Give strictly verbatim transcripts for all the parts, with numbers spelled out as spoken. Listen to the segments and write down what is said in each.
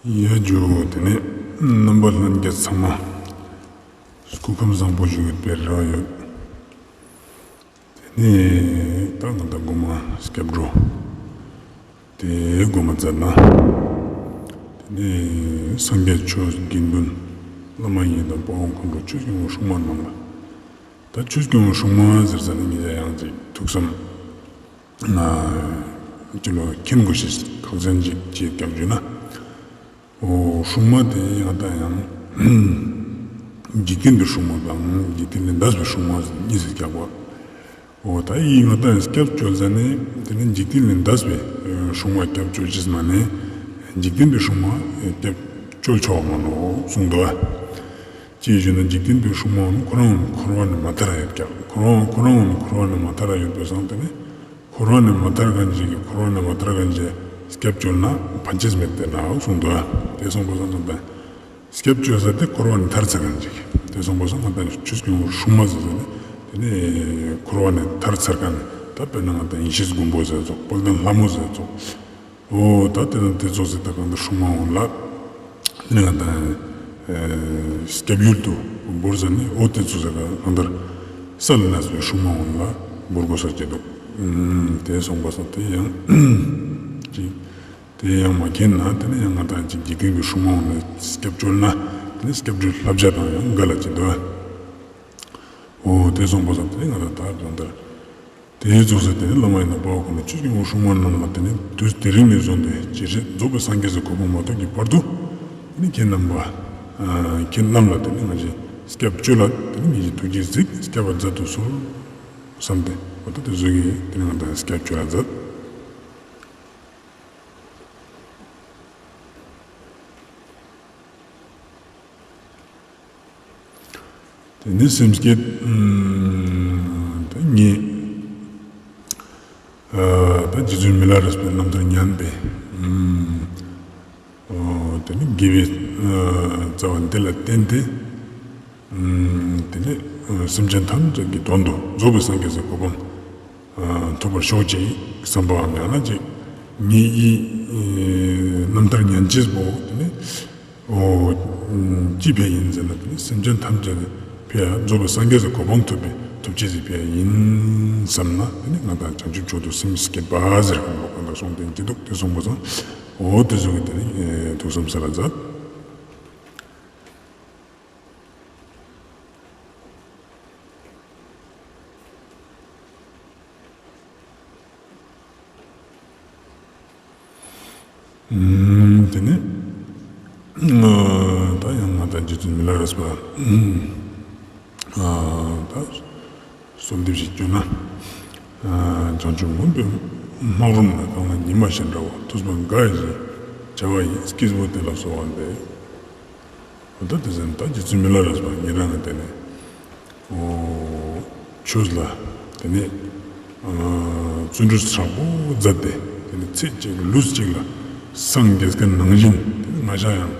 ཡ་ཇུ། དེ་ནས་རྣམ་པ་ལྷན་རྒྱས་ཚང་མ་སྐུ་ཁམས་བཟང་པོ་ཞུ་གི་སྤེ་ར་ཡོད། དེ་ནས་ད་ང་ད་གོ་མ་སྐྱབས་འགྲོ་དེ་གོ་མ་མཛད་ན། དེ་ནས་སངས་རྒྱས་ཆོས་དགེ་འདུན་བླ་མ་ཡི་དམ་དཔའ་བོ་མཁའ་འགྲོ་ཆོས་སྐྱོང་སྲུང་མ་རྣམས་ལ། ད་ཆོས་སྐྱོང་སྲུང་མ་ཟེར་ས་ནི་ངེད་ཅག་ཡང་ཅིག་ཐུགས་བསམ་ཅི་ལོ་མཁྱེན་དགོས་ཤེས་ཁག་ཅན་ཅིག་ཅེས་སྐྱབས་བཅོལ་ན། འོ་སྲུང་མ་དེ་ཡང་ད་ཡང་འཇིག་རྟེན་པའི་སྲུང་མ་དང་འཇིག་རྟེན་ལས་འདས་པའི་སྲུང་མ་གཉིས་སུ་རྒྱག་པ། འོ་ད་ཡིན་ང་ད་སྐྱབས་བཅོལ་ཟ་ནས་དེ་ནི་འཇིག་རྟེན་ལས་འདས་པའི་སྲུང་མ་སྐྱབས་བཅོལ་ཅེས་མ་ནས་འཇིག་རྟེན་པའི་སྲུང་མ་སྐྱབས་བཅོལ་ཆོག་མ་ནོག་གསུངས་འདུག་ཨ། ཅི་ཞུ་ན་འཇིག་རྟེན་པའི་སྲུང་མ་ཁོ་རང་འཁོར་བ་ནས་མ་ཐར་ཡོད་ཀྱང་ཁོ་རང་ཁོ་རང་འཁོར་བ་ནས་མ་ཐར་ཡོད་པའི་སང་དེ་ནི། འཁོར་བ་ནས་མ་ཐར་མཁན་ཅིག་གིས་འཁོར་བ་ནས་མ་ཐར་མཁན་ཅིག་སྐྱབས་བཅོལ་ན་ཕན་ཆད་མེད་དེ་ན་གསུངས་འདུག་ཨ། དེ་སོང་པ་སང་ང་ད་སྐྱབས་བཅོལ་ས་དེ་འཁོར་བ་ནས་ཐར་ཚར་མཁན་ཅིག་དེ་སོང་པ་སང་ང་ད་ཆོས་སྐྱོང་སྲུང་མ་ཟེར་ཟེར་ནས་དེ་ནས་འཁོར་བ་ནས་ཐར་ཚར་མཁན་ད་དཔེར་ན་ང་ད་ཡེ་ཤེས་མགོན་པོ་ཟེར་ཙོགས་དཔལ་ལྡན་ལྷ་མོ་ཟེར་ཙོགས། འོ་ད་དེ་དང་དེ་ཚོ་ཟེར་ད་གང་ལྟར་སྲུང་མ་འོང་ལ། དེ་ནས་ང་དང་སྐྱབས་ཡུལ་དུ་བོར་ཟ་ནི་འོ་དེ་ཚོ་ཟེར་གང་ལྟར་ས་ལ་གནས་པའི་སྲུང་མ་འོང་ལ་བོར་དགོས་ས་ཅི་འདུག་དེ་སོང་པ་སང་དེ་ཡང་ཅིག་དེ་ཡང་མ་མཁྱེན་ན་དེ་ནས་ཡང་ང་དང་ཅིག་འཇིག་རྟེན་གྱི་སྲུང་མ་འོང་ལ་སྐྱབས་བཅོལ་ན་དེ་ནས་སྐྱབས་བཅོལ་བསླབ་བྱ་དང་ཡང་འགལ་ལ་ཅི་འདུག་འོ་དེ་སོང་པ་སང་དེ་ནས་ང་དང་ད་གང་ལྟར། དེའི་རྫོགས་ས་དེ་ནི་བླ་མ་ཡི་དམ་དཔའ་བོ་ཁོ་ན་ཆོས་སྐྱོང་སྲུང་མ་རྣམས་ལ་དེ་ནི་དུས་དེ་རིང་ནས་བཟུང་སྟེ་ཇི་སྲིད་རྫོགས་པའི་སངས་རྒྱས་སི་གོ་འཕང་མ་ཐོབ་ཀྱི་བར་དུ་དེ་ནི་ཁྱེད་རྣམ་པ་ཁྱེད་རྣམས་ལ་དེ་ནི་ང་ཞིག་སྐྱབས་བཅོལ་ལ་དེ་ནི་ངེད་ཀྱི་ཐུགས་རྗེས་གཟིགས་སྐྱབས་པ་མཛད་དུ་གསོལ་བསམ་སྟེ་འོ་ད་དེ་བཟོ་གི་དེ་ནི་ང་དང་སྐྱབས་བཅོལ་ལ་མཛད། དེ་ནི་སེམས་བསྐྱེད་ད་ངེད་ད་རྗེ་བཙུན་མི་ལ་རས་པའི་རྣམ་ཐར་ཉན་པས་དེ་ནི་དགེ་བའི་རྩ་བ་འདི་ལ་བརྟེན་ཏེ་དེ་ནི་སེམས་ཅན་ཐམས་ཅད་ཀྱི་དོན་དུ་རྫོགས་པའི་སངས་རྒྱས་སི་གོ་འཕང་ཐོབ་པར་ཤོག་ཅིག་བསམ་པའམ་ཡང་ན་ཅིག་ངེད་ཀྱི་རྣམ་ཐར་ཉན་ཅེས་པོ་དེ་ནི། འོ། ཅི་ཕི་ཡ་ཡིན་ཟེར་ན་དེ་ནི་སེམས་ཅན་ཐམས་ཅད་ཕི་ཡ་རྫོགས་པའི་སངས་རྒྱས་སི་གོ་འཕང་ཐོབ་པའི་ཐོབ་ཅེས་སི་ཕི་ཡ་ཡིན་བསམ་ན་དེ་ནི་ང་དང་བྱང་ཆུབ་མཆོག་ཏུ་སེམས་བསྐྱེད་པ་ཟེར་གང་ལོ་གང་དག་གསུངས་ཏེ་འདི་འདུག་དེ་གསུངས་པ་སང་འོ་དེ་ཟུག་གི་དེ་ནི་ཐུགས་བསམ་ས་ལ་མཛད། དེ་ནས་ད་ཡང་ང་དང་རྗེ་བཙུན་མི་ལ་རས་པ་ད་གསོལ་འདེབས་ཤིག་བསྐྱོན་ན། བྱང་ཆུབ་མངོན་པའི་སྨག་རུམ་ན་གང་ལ་ཉི་མ་བཞིན་འདྲ་བ་ཐུབ་པ་འགའ་ཞིག་བྱ་བ་ཡི་སྐྱེས་བུ་དེ་ལ་གསོལ་བ་འདེབས། འོ་ད་དེ་ཟེར་ན་ད་རྗེ་བཙུན་མི་ལ་རས་པ་ཉེ་རང་ངི་དེ་ནས་འོ་ཆོས་ལ་དེ་ནས་བརྩོན་འགྲུས་དྲག་པོ་མཛད་དེ་དེ་ནས་ཚེ་གཅིག་ལུས་གཅིག་ལ་སངས་རྒྱས་ཀྱི་ནང་བཞིན་དེ་ནས་ང་ཞ་ཡང་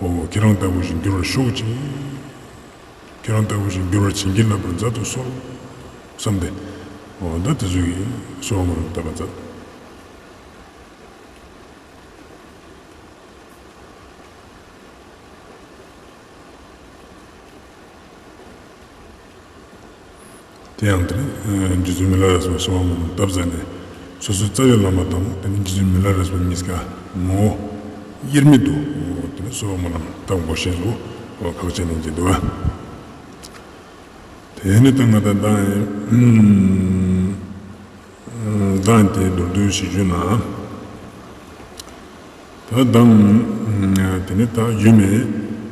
འོ་ཁྱེད་རང་ལྟ་བུ་ཞིག་འགྱུར་བར་ཤོག་ཅིག་ཁྱེད་རང་ལྟ་བུ་ཞིག་འགྱུར་བར་བྱིན་གྱིས་བརླབ་པར་མཛད་དུ་གསོལ་བསམ་སྟེ་འོ་ད་དེ་ཟུག་གི་གསོལ་བ་བཏབ་པ་མཛད། དེ་ཡང་དེ་ནི་རྗེ་བཙུན་མི་ལ་རས་པ་གསོལ་བ་སྨོན་ལམ་བཏབ་ཟ་ནས་སོ་སོའི་རྩ་བའི་བླ་མ་དང་དེ་ནི་རྗེ་བཙུན་མི་ལ་རས་པ་གཉིས་ཀ་ངོ་བོ་དབྱེར་མེད་དུ་དེ་ནི་གསོལ་བ་སྨོན་ལམ་བཏབ་དགོས་ཤེས་སུ་ཁག་ཆེ་ནི་འདུག་དེ་ནི་ད་ང་དང་ད་མདང་དེ་མདོར་བསྡུས་ཤིག་ཞུས་ན། ད་མདང་དེ་ནི་ད་ཡུལ་མེད་རྗེ་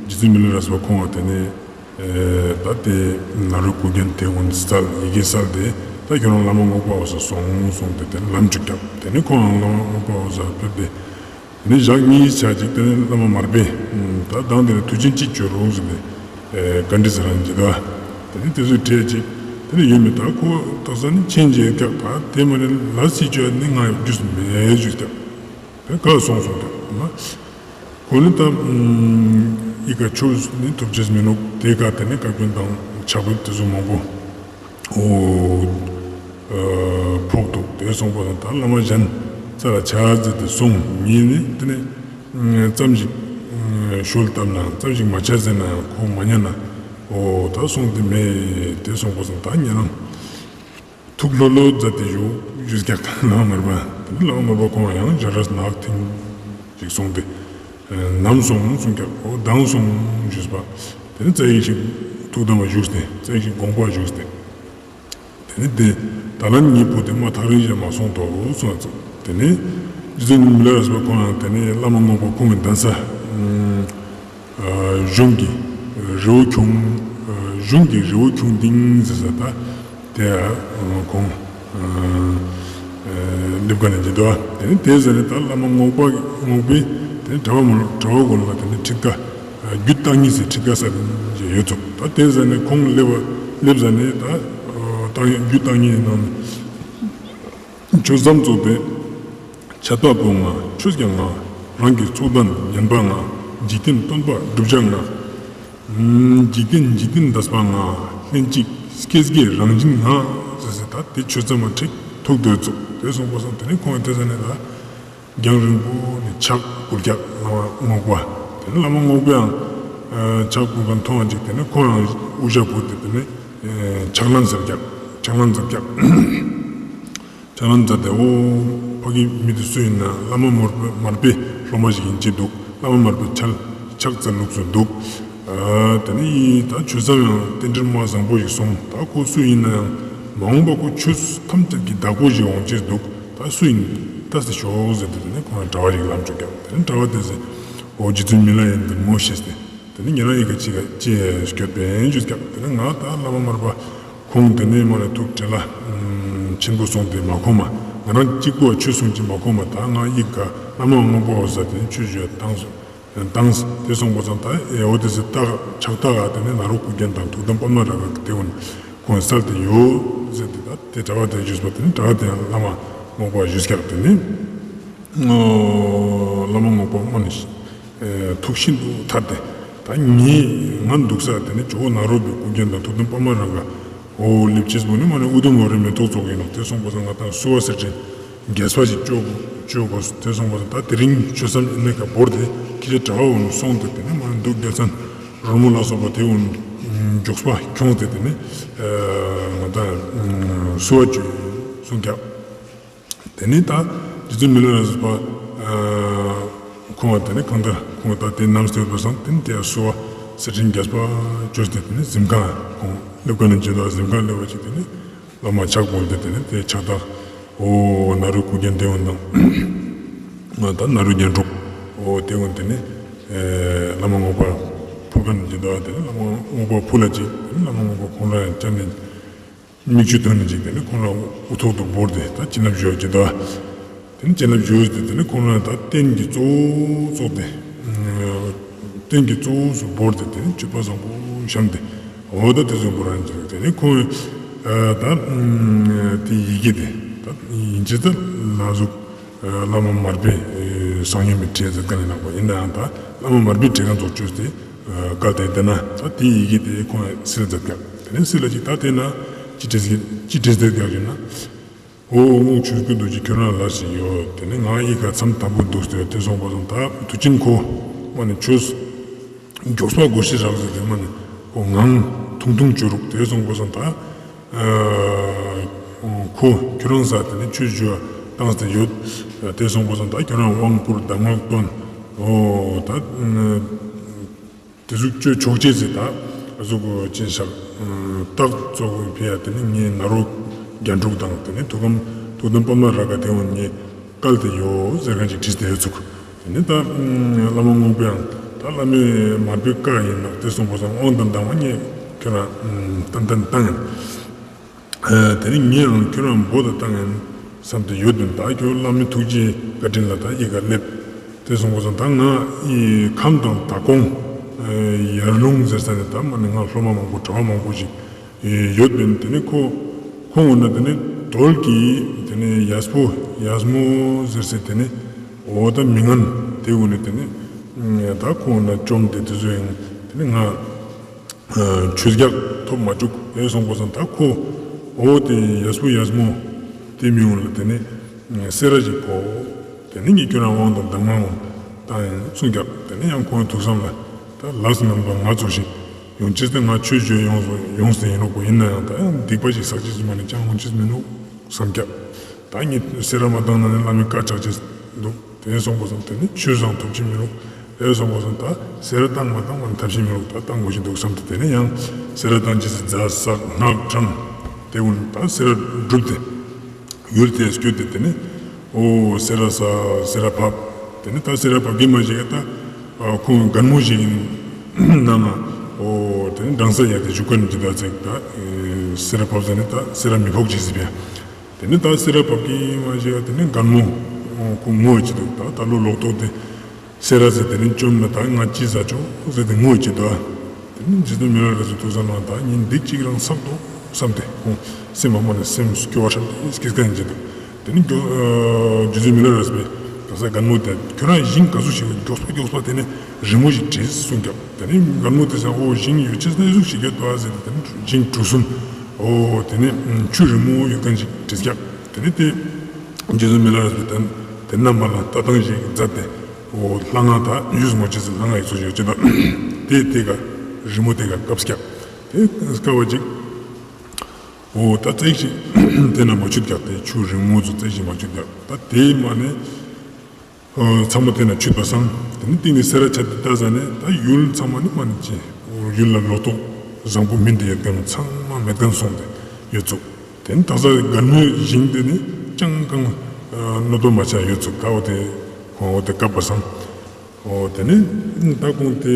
བཙུན་མི་ལ་རས་པ་ཁོང་བ་དེ་ནི་ད་དེ་ནཱ་རོའི་གུ་རྒྱན་དེ་འོན་སལ་ཡི་གེ་སལ་ཏེ་ད་ཁྱོད་རང་བླ་མ་རྔོག་པ་བ་ས་སོང་གསུངས་ཏེ་དེ་ནི་ལམ་འཁྲུག་ཀྱང་དེ་ནི་ཁོང་བླ་མ་རྔོག་པ་བ་ས་ཕེབས་ཏེ། དེ་ནས་ཞག་གཉིས་ཆ་ཅིག་དེ་ནས་བླ་མ་མར་པས་ད་མདང་དེ་ནས་དུས་ཆེན་གཅིག་བཅོ་རོགས་ཟེར་ནས་བཀའ་འདྲི་ཟེར་རང་བྱེད་དོ། དེ་ནས་དེ་ཚོས་བྲིས་ཅིག་དེ་ནས་ཡོད་མེད་ད་ཁོ་ད་ས་ནི་ཆེན་བྱེད་སྐབས་ད་དེ་མ་ནས་ལ་སི་བཅོས་ནི་ང་རྒྱུས་མེད་ཞུས་སྐབས་དེ་ག་སོང་སོང་དེ་ན་ཁོ་ནི་ད་ཨི་ཀ་ཆོས་ནི་ཐུབ་ཅེས་མི་ནུག་དེ་ག་དེ་ནས་བཀའ་བཀྱོན་དང་ཕྱག་དཔེ་དེ་ཚོ་མང་པོ། འོ། ཕོག་འདུག་དེ་སོང་པ་དང་ད་བླ་མ་གཞན་རྩ་ལ་ཆ་ཟེར་ཏེ་སོང་ཉིན་ནི་དེ་ནས་ཙམ་ཞིག་ ཞུ་ལྟབ་ན་ཙམ་ཞིག་མ་ཆ་ཟེར་ན་ཁོ་མ་ཉན་ན་འོ་ད་སོང་སྟེ་མེད་དེ་སོང་པ་སང་ད་ཉེ་རང་ཐུགས་ལྷོད་ལྷོད་མཛད་དེ་བཞུགས་བཞུགས་ཀྱག་ད་བླ་མ་མར་པ། དེ་ནི་བླ་མ་མར་པ་ཁོང་ཡང་ཞལ་རས་ནག་ཐིང་ཞིག་སོང་སྟེ་ནམ་སོང་སོང་ཀྱག་འོ་མདང་སོང་ཞུས་པ། དེ་ནི་རྩ་ཡིག་ཅིག་ཐུགས་དམ་པ་བཞུགས་ཏེ་རྩ་ཡིག་ཅིག་དགོངས་པ་བཞུགས་ཏེ། དེ་ནི་དེ་ད་ལན་ངའི་བུ་དེ་མ་ཐག་རིང་ཞིག་མ་སོང་དོ་གསུངས་ཙང་། དེ་ནི་རྗེ་བཙུན་མི་ལ་རས་པ་ཁོང་ཡང་དེ་ནི་བླ་མ་རྔོག་པ་ཁོང་གི་གདན་ས་གཞུང་གི་རི་བོ་ཁྱུང་གཞུང་གི་རི་བོ་ཁྱུང་ལྡིང་ཟེར་ས་ད་དེ་ཁོང་སླེབས་ཀ་ནས་འཇི་དོ། དེ་ནི་དེ་ཟེར་ནས་ད་བླ་མ་རྔོག་པ་རྔོག་པའི་དེ་ནི་གྲྭ་པ་མོ་གྲྭ་པ་གོ་ལ་དེ་ནི་ཁྲིད་ཀ་རྒྱུད་བརྟག་གཉིས་ཟེར་ཁྲིད་ཀ་ས་ཡོད་ཚུགས། ད་དེ་ཟེར་ནས་ཁོང་སླེབས་སླེབས་ཟ་ནས་ད་རྒྱུད་བརྟག་གཉིས་ནང་ཆོས་མཚམས་ཚོགས་ཏེ། འཆད་པ་པོ་ང་ཆོས་ཀྱང་ང་རང་གི་ཚོགས་དང་ཉན་པ་ང་འཇིག་རྟེན་སྟོན་པ་བསྒྲུབ་བྱ་ང་འཇིག་རྟེན་འཇིག་རྟེན་འདས་པ་ང་ལྷན་ཅིག་སྐྱེས་དགེ་རང་བཞིན་ང་ཟེར་ཟེར་ད་དེ་ཆོས་མཚམས་མ་ཁྲིད་ཐུག་སྡོད་ཚུགས། དེ་སོང་པ་སང་དེ་ནས་ཁོང་དེ་ཟ་ནས་ད། རྒྱང་རིང་པོ་ནས་ཕྱག་ཕུལ་ཀྱག་བླ་མ་རྔོག་པ། དེ་ནས་བླ་མ་རྔོག་པའང་ཕྱག་ཕུལ་མཁན་མཐོང་བ་ཅིག་དེ་ནས་ཁོ་རང་དབུ་ཞྭ་བོར་ཏེ་དེ་ནས་ཕྱག་ལན་ཟེར་ཀྱག་ཕྱག་ལན་མཛད་ཀྱག་ཕྱག་ལན་མཛད་དེ་འོ་ཕ་གི་མི་དེ་སུ་ཡིན་ན་བླ་མ་མར་པའི་སློབ་མ་ཞིག་ཡིན་ཅེས་འདུག་བླ་མ་མར་པའི་ཕྱག་ཕྱག་འཚལ་ལུགས་སུ་འདུག་དེ་ནས་ད་ཆོས་མཚམས་ཡང་རྟེན་འབྲེལ་མ་བཟང་པོ་ཞིག་སོང་། ད་ཁོ་སུ་ཡིན་ན་ཡང་མ་འོངས་པ་ཁོ་ཆོས་ཐམས་ཅད་ཀྱི་བདག་པོ་ཞིག་འོང་ཅེས་འདུག་ད་སུ་ཡིན་ལྟ་སྟེ་ཤོག་ཟེར་ཏེ་དེ་ནས་ཁོང་ལ་གྲྭ་པ་ཞིག་ལམ་བཅུག་ཀྱག་དེ་ནས་གྲྭ་པ་དེ་ཟེར་འོ་རྗེ་བཙུན་མི་ལ་ཡིན་དེ་མོ་ཤེས་ཏེ་དེ་ནས་ཉེ་རང་ཡི་ག་ཅི་ག་ཅི་སྐྱོད་པའི་འཇུས་ཀྱག་དེ་ནས་ང་ད་བླ་མ་མར་པ་ཁོང་དེ་ནས་མ་ནས་ཐུགས་བྲེལ་ལ་ཆེན་པོ་སོང་སྟེ་མ་ཁོམ་མ་ང་རང་གཅིག་པོ་ཆོས་གསུང་ཅི་མ་ཁོམ་མ་ད་ང་ཡི་ག་བླ་མ་རྔོག་པ་འོ་ཟེར་ཏེ་ཆོས་ཞུ་བ་བཏང་སོང་། དང་དེ་སོང་པ་སང་ད་ཨེ་འོ་དེ་ཟེར་ད་ཕྱག་རྟགས་ཨ་དེ་ནས་ནཱ་རོ་སྐུ་རྒྱན་དང་ཐུགས་དམ་པདྨ་རཱ་ག་དེ་འོ་ན་ཁོང་སལ་ཏེ་ཡོད་ཟེར་ཏེ་ད་དེ་གྲྭ་པ་དེ་ཞུས་པ་དེ་ནས་གྲྭ་པ་དེ་ཡང་བླ་མ་རྔོག་པ་ཞུས་ཀྱག་དེ་ནས་བླ་མ་རྔོག་པ་མ་ནི་ཐུགས་ཤིན་ཏུ་ཐད་དེ་ད་ངས་ང་འདུག་ས་དེ་ནས་ཇོ་བོ་ནཱ་རོ་པའི་སྐུ་རྒྱན་དང་ཐུགས་དམ་པདྨ་རཱ་ག་འོ་ལེབ་ཅེས་པོ་ནི་མ་ནི་ཨུ་དུམ་ཝ་རའི་མེ་ཏོག་ཙོགས་ཡིན་ནོག་དེ་སོང་པ་སང་ང་དང་བསུ་བ་སེར་ཕྲེང་རྒྱས་པ་ཞིག་བཅོ་བཅོ་དགོས། དེ་སོང་པ་སང་ད་དེ་རིང་ཆོས་མཚམས་ཨིན་ན་ཁ་བོར་ཏེ་ཁྱེད་ཅག་གྲྭ་པ་འོ་ནི་སོང་སྟེ་དེ་ནི་མ་ནི་འདུག་རྒྱལ་མཚན་རོལ་མོ་ལ་སོགས་པ་དེ་འོ་ནི་མགྱོགས་པ་ཁྱོངས་ཏེ་དེ་ནི་ང་དང་བསུ་བ་བཅོ་གསུང་རྒྱབ། དེ་ནས་ད་རྗེ་བཙུན་མི་ལ་རས་པ་ཁོང་དེ་ནས་གང་ལྟར་ཁོང་ད་དེ་རྣམས་སྟོན་པ་སང་དེ་ནས་དེ་བསུ་བ་སེར་ཕྲེང་རྒྱས་པ་བཅོས་ཏེ་དེ་ནས་གཟིམ་ཁང་ཁོང་སླེབས་ཀ་ནས་ཇི་ལྟར་གཟིམ་ཁང་སླེབས་པ་ཅིག་དེ་ནས་བླ་མ་ཕྱག་བོར་ཏེ་དེ་ནས་དེ་ཕྱག་རྟགས་འོ་ནཱ་རོའི་སྐུ་རྒྱན་དེ་འོ་དང་ད་ནཱ་རོའི་རྒྱན་དྲུག་འོ་དེ་འོ་དེ་ནས་བླ་མ་རྔོག་པ་ཕུལ་ཁ་ནས་ཇི་ལྟར་དེ་ནས་བླ་མ་རྔོག་པ་ཕུལ་ལ་ཅིག་དེ་ནས་བླ་མ་རྔོག་པ་ཁོང་རང་ཡང་བཅར་ནས། མིག་ཆུ་ཐོན་ནས་ཅིག་དེ་ནས་ཁོང་ལ་དབུ་ཐོག་ཏུ་བོར་ཏེ་ད་བྱིན་རླབས་ཞུ་བ་ཅིག་ད། དེ་ནས་བྱིན་རླབས་ཞུ་སྟེ་དེ་ནས་ཁོང་ལ་ད་རྟེན་གྱི་གཙོ་བོ་ཚོགས་ཏེ། རྟེན་གྱི་གཙོ་བོ་སུ་བོར་ཏེ་དེ་ནས་མཆོད་པ་བཟང་པོ་བཤམས་ཏེ། འོ་ད་དེ་ཚོ་བོར་རང་ཅིག་དེ་ནས་ཁོང་ད་དེ་ཡི་གེ་དེ་ད་ཡིན་ཅི་ད་ལ་ཟུག་བླ་མ་མར་པའི་གསང་ཡུམ་མི་ཁྲིད་ཟེར་ཀ་ནས་ནང་པ་ཡིན་ནའང་ད་བླ་མ་མར་པའི་ཁྲིད་ཁན་ཚོགས་བཅོས་ཏེ། བཀའ་དེ་བདེ་ན་ད་དེ་ཡི་གེ་དེ་ཁོང་སིལ་མཛད་ཀྱག་དེ་ནས་སིལ་ལ་ཅིག་ད་དེ་ན་ཅི་བྲིས་ཅི་བྲིས་མཛད་ཀྱག་ཞུ་ན། འོ་རྔོག་ཆོས་སྐྱོང་རྡོ་རྗེ་ཁྱོད་རང་ལ་ཞིག་ཡོད། དེ་ནས་ང་ཡི་ག་མཚམས་དམ་པོ་འདུག་སྟེ་དེ་སོང་པ་སང་ད་དུས་ཆེན་ཁོ་མ་ནི་ཆོས་མགྱོགས་པ་དགོས་ཤེས་རག་ཟེར་དེ་མ་ནི་ཁོ་ངང་ཐུང་ཐུང་བཅོ་རུག་དེ་སོང་པ་སང་ད་ཁོ་ཁྱོད་རང་ས་དེ་ནས་ཆོས་ཞུ་བ་བཏང་སྟེ་ཡོད། དེ་སོང་པ་སང་ད་ཁྱོད་རང་དབང་བསྐུར་གདམས་ངག་སྟོན། འོ་ད། དེ་ཟུག་བཅོ་ཆོག་ཅེས་ཟེར་ད་ཟུག་ཅེས་བཞག་རྟགས་གཙོ་བོ་ཕི་ཡ་དེ་ནི་ངའི་ནཱ་རོ་རྒྱན་དྲུག་དང་དེ་ནི་ཐུགས་དམ་ཐུགས་དམ་པདྨ་རཱ་ག་དེ་འོ་ངའི་བཀལ་ཏེ་ཡོད་ཟེར་མཁན་ཅིག་བྲིས་ཏེ་ཡོད་ཚུགས། དེ་ནི་ད་བླ་མ་རྔོག་པའང་ད་བླ་མའི་མར་པའི་བཀའ་ཡིན་ནོག་དེ་སོང་པ་སང་དབང་དང་གདམས་ངག་ངས་ཁྱོད་རང་ཏན་ཏན་བཏང་ཡིན། དེ་ནི་ངས་ཡང་ཁྱོད་རང་འབོད་དང་བཏང་ཡིན་བསམ་སྟེ་ཡོད་དོ། ད་ཁྱོད་བླ་མའི་ཐུགས་རྗེའི་བཀའ་དྲིན་ལ་ད་ཡི་ག་སླེབས། དེ་སོང་པ་སང་ད་ང་ཡི་ཁམས་དང་དྭགས་ཀོང་ཡར་ལུང་ཟེར་ས་ནས་ད་མ་ནི་ང་སློབ་མ་མང་པོ་གྲྭ་པ་མང་པོ་ཞིག་ཡོད་པས་དེ་ནི་ཁོ་ཁོང་འོ་ན་དེ་ནི་དོལ་གྱི་དེ་ནི་ཡས་པོ་ཡས་མོ་ཟེར་སའི་དེ་ནི་འོ་ད་མི་ངན་དེ་འོ་ནི་དེ་ནི་ད་ཁོང་འོ་ན་བཅོམ་སྟེ་དེ་ཚོ་ཡང་དེ་ནི་ང་ཆོས་རྒྱག་ཐོབ་མ་བཅུག་ཨེ་སོང་པ་སང་ད་ཁོ་འོ་དེ་ཡས་པོ་ཡས་མོ་དེ་མི་འོང་ལ་དེ་ནི་སེ་ར་ཞིག་ཕོ། དེ་ནི་ངས་ཁྱོད་རང་དབང་དང་གདམས་ངག་ ད་ཡང་གསུངས་ཀྱག། དེ་ནས་ཡང་ཁོང་ཐུགས་བསམ་ལ་ད་ལས་ངན་པ་ང་ཚོགས་ཤིག་ཡོང་ཅེས་ཏེ་ང་ཆོས་བརྗོད་ཡོང་ཡོང་སྟེ་ཡིན་ནོག་པོ། ཡིན་ན་ཡང་ད་ཡང་སྡིག་པ་ཞིག་བསགས་ཅེས་མ་ནི་ཅང་ཡོང་ཅེས་མི་ནུག་བསམ་ཀྱག། ད་ངས་སེ་ར་མ་བཏང་ན་ནི་བླ་མའི་བཀའ་བཅག་ཅེས་འདུག། དེ་སོང་པ་སང་དེ་ནི་ཆོས་སང་ཐོབ་ཅེས་མི་ནུག། དེ་སོང་པ་སང་ད་སེ་ར་བཏང་མ་བཏང་མ་ནི་ཐབས་ཤེས་མི་ནུག། ད་བཏང་དགོས་ཤེས་འདུག་བསམ་སྟེ་དེ་ནས་ཡང་སེ་ར་བཏང་ཅེས་སི་རྫ་བསགས་སྔགས་བགྲངས། དེ་འུན་ད་སེ་ར་བསྒྲུབས་ཏེ་ཡུལ་དེ་སྐྱོད་དེ་དེ་ནས་འོ་སེ་ར་ས་སེ་ར་བབས། དེ་ནས་ད་སེ་ར་བབས་ཀྱི་མ་ཞིག་ད་ཁོང་རྒན་མོ་ཞིག་ནང་ང་འོ་དེ་ནས་འགྲངས་ས་ཡ་དེ་བཞུགས་ཀ་ནི་ཅི་ད་ཚེག་ད་སེ་ར་བབས་ཟ་ནས་ད་སེ་ར་མི་ཕོག་ཅེས་སི་ཕིའ། དེ་ནས་ད་སེ་ར་བབས་ཀྱི་མ་ཞིག་དེ་ནས་རྒན་མོ་ཁོང་ངུ་ཅི་འདུག། ད་ད་ལོ་ལོག་ཐོག་དེ་སེ་ར་ཟེར་དེ་ནས་བཅོམ་ན་ད་ང་ཅི་ཟ་ཆོག་ཟེར་ཏེ་ངུ་ཅི་འདུག། དེ་ནས་རྗེ་བཙུན་མི་ལ་རས་པའི་ཐུགས་བསམ་ལ་ད་ངས་སྡིག་ཅིག་རང་བསགས་འདུག་བསམ་སྟེ་ཁོང་སེམས་མ་མ་ནས་སེམས་སྐྱོ་བ་ཧྲལ་ཏེ་སྐྱེས་ཀ་ཡིན་ཅི་འདུག། དེ་ནས་རྗེ་བཙུན་མི་ལ་རས་པས་ད་ས་རྒན་མོ་དེ་ཁྱོད་རང་ཞིང་ག་ཟུག་ཞིག་མགྱོགས་པ་མགྱོགས་པ་དེ་ནས་རིང་མོ་ཞིག་བྲིས་གསུངས་ཀྱག། དེ་ནས་རྒན་མོ་དེ་ས་འོ་ཞིང་ཡོད་ཅེས་ན་ཟུག་ཞིག་ཡོད་པ་ཟེར་ཏེ་དེ་ནས་ཞིང་གྲུ་གསུམ་འོ་དེ་ནས་ཆུ་རིང་མོ་ཡོད་མཁན་ཞིག་བྲིས་ཀྱག། དེ་ནས་དེ་རྗེ་བཙུན་མི་ལ་རས་པས་དེ་ནས་དེ་རྣམ་པ་ལ་ལྟ་སྟངས་ཤིག་མཛད་དེ་འོ་ལྷ་ང་ད་ཡུས་མོ་ཅེས་སི་ལྷ་ང་ཡི་ཚོ་ཞིག་ཡོད་ཅེ་ད་དེ་དེ་ག་རི་མོ་དེ་ག་བཀབ་ཀྱག། དེ་བཀབ་པ་ཅིག་འོ་ད་ཙེག་ཞིག་དེ་ན་མ་ཆུད་ཀྱག། དེ་ཆུ་རིང་མོ་ཚོ་ཙེག་ཞིག་མ་ཆུད་ཀྱག། ད་དེ་མ་ནས་ཚང་མ་དེ་ན་ཆུད་པ་སང་དེ་ནི་སྟེང་ནས་སེ་ར་ཆ་དེ་ད་ཟ་ནས་ད་ཡུལ་ཚང་མ་ནི་མ་ནི་ཅི་ཡུལ་ལ་ལོ་ཏོག་བཟང་པོ་མིན་དེ་ཡོད་མཁན་ཚང་མ་མེད་མཁན་སོང་སྟེ་ཡོད་ཚུགས། དེ་ནི་ད་ས་རྒན་མོའི་ཞིང་དེ་ནི་ཅང་གང་གནོད་པ་མ་ཆགས་ཡོད་ཚུགས། ད་འོ་དེ་ཁོང་འོ་དེ་བཀབ་པ་སང་འོ་དེ་ནི་ད་ཁོང་དེ་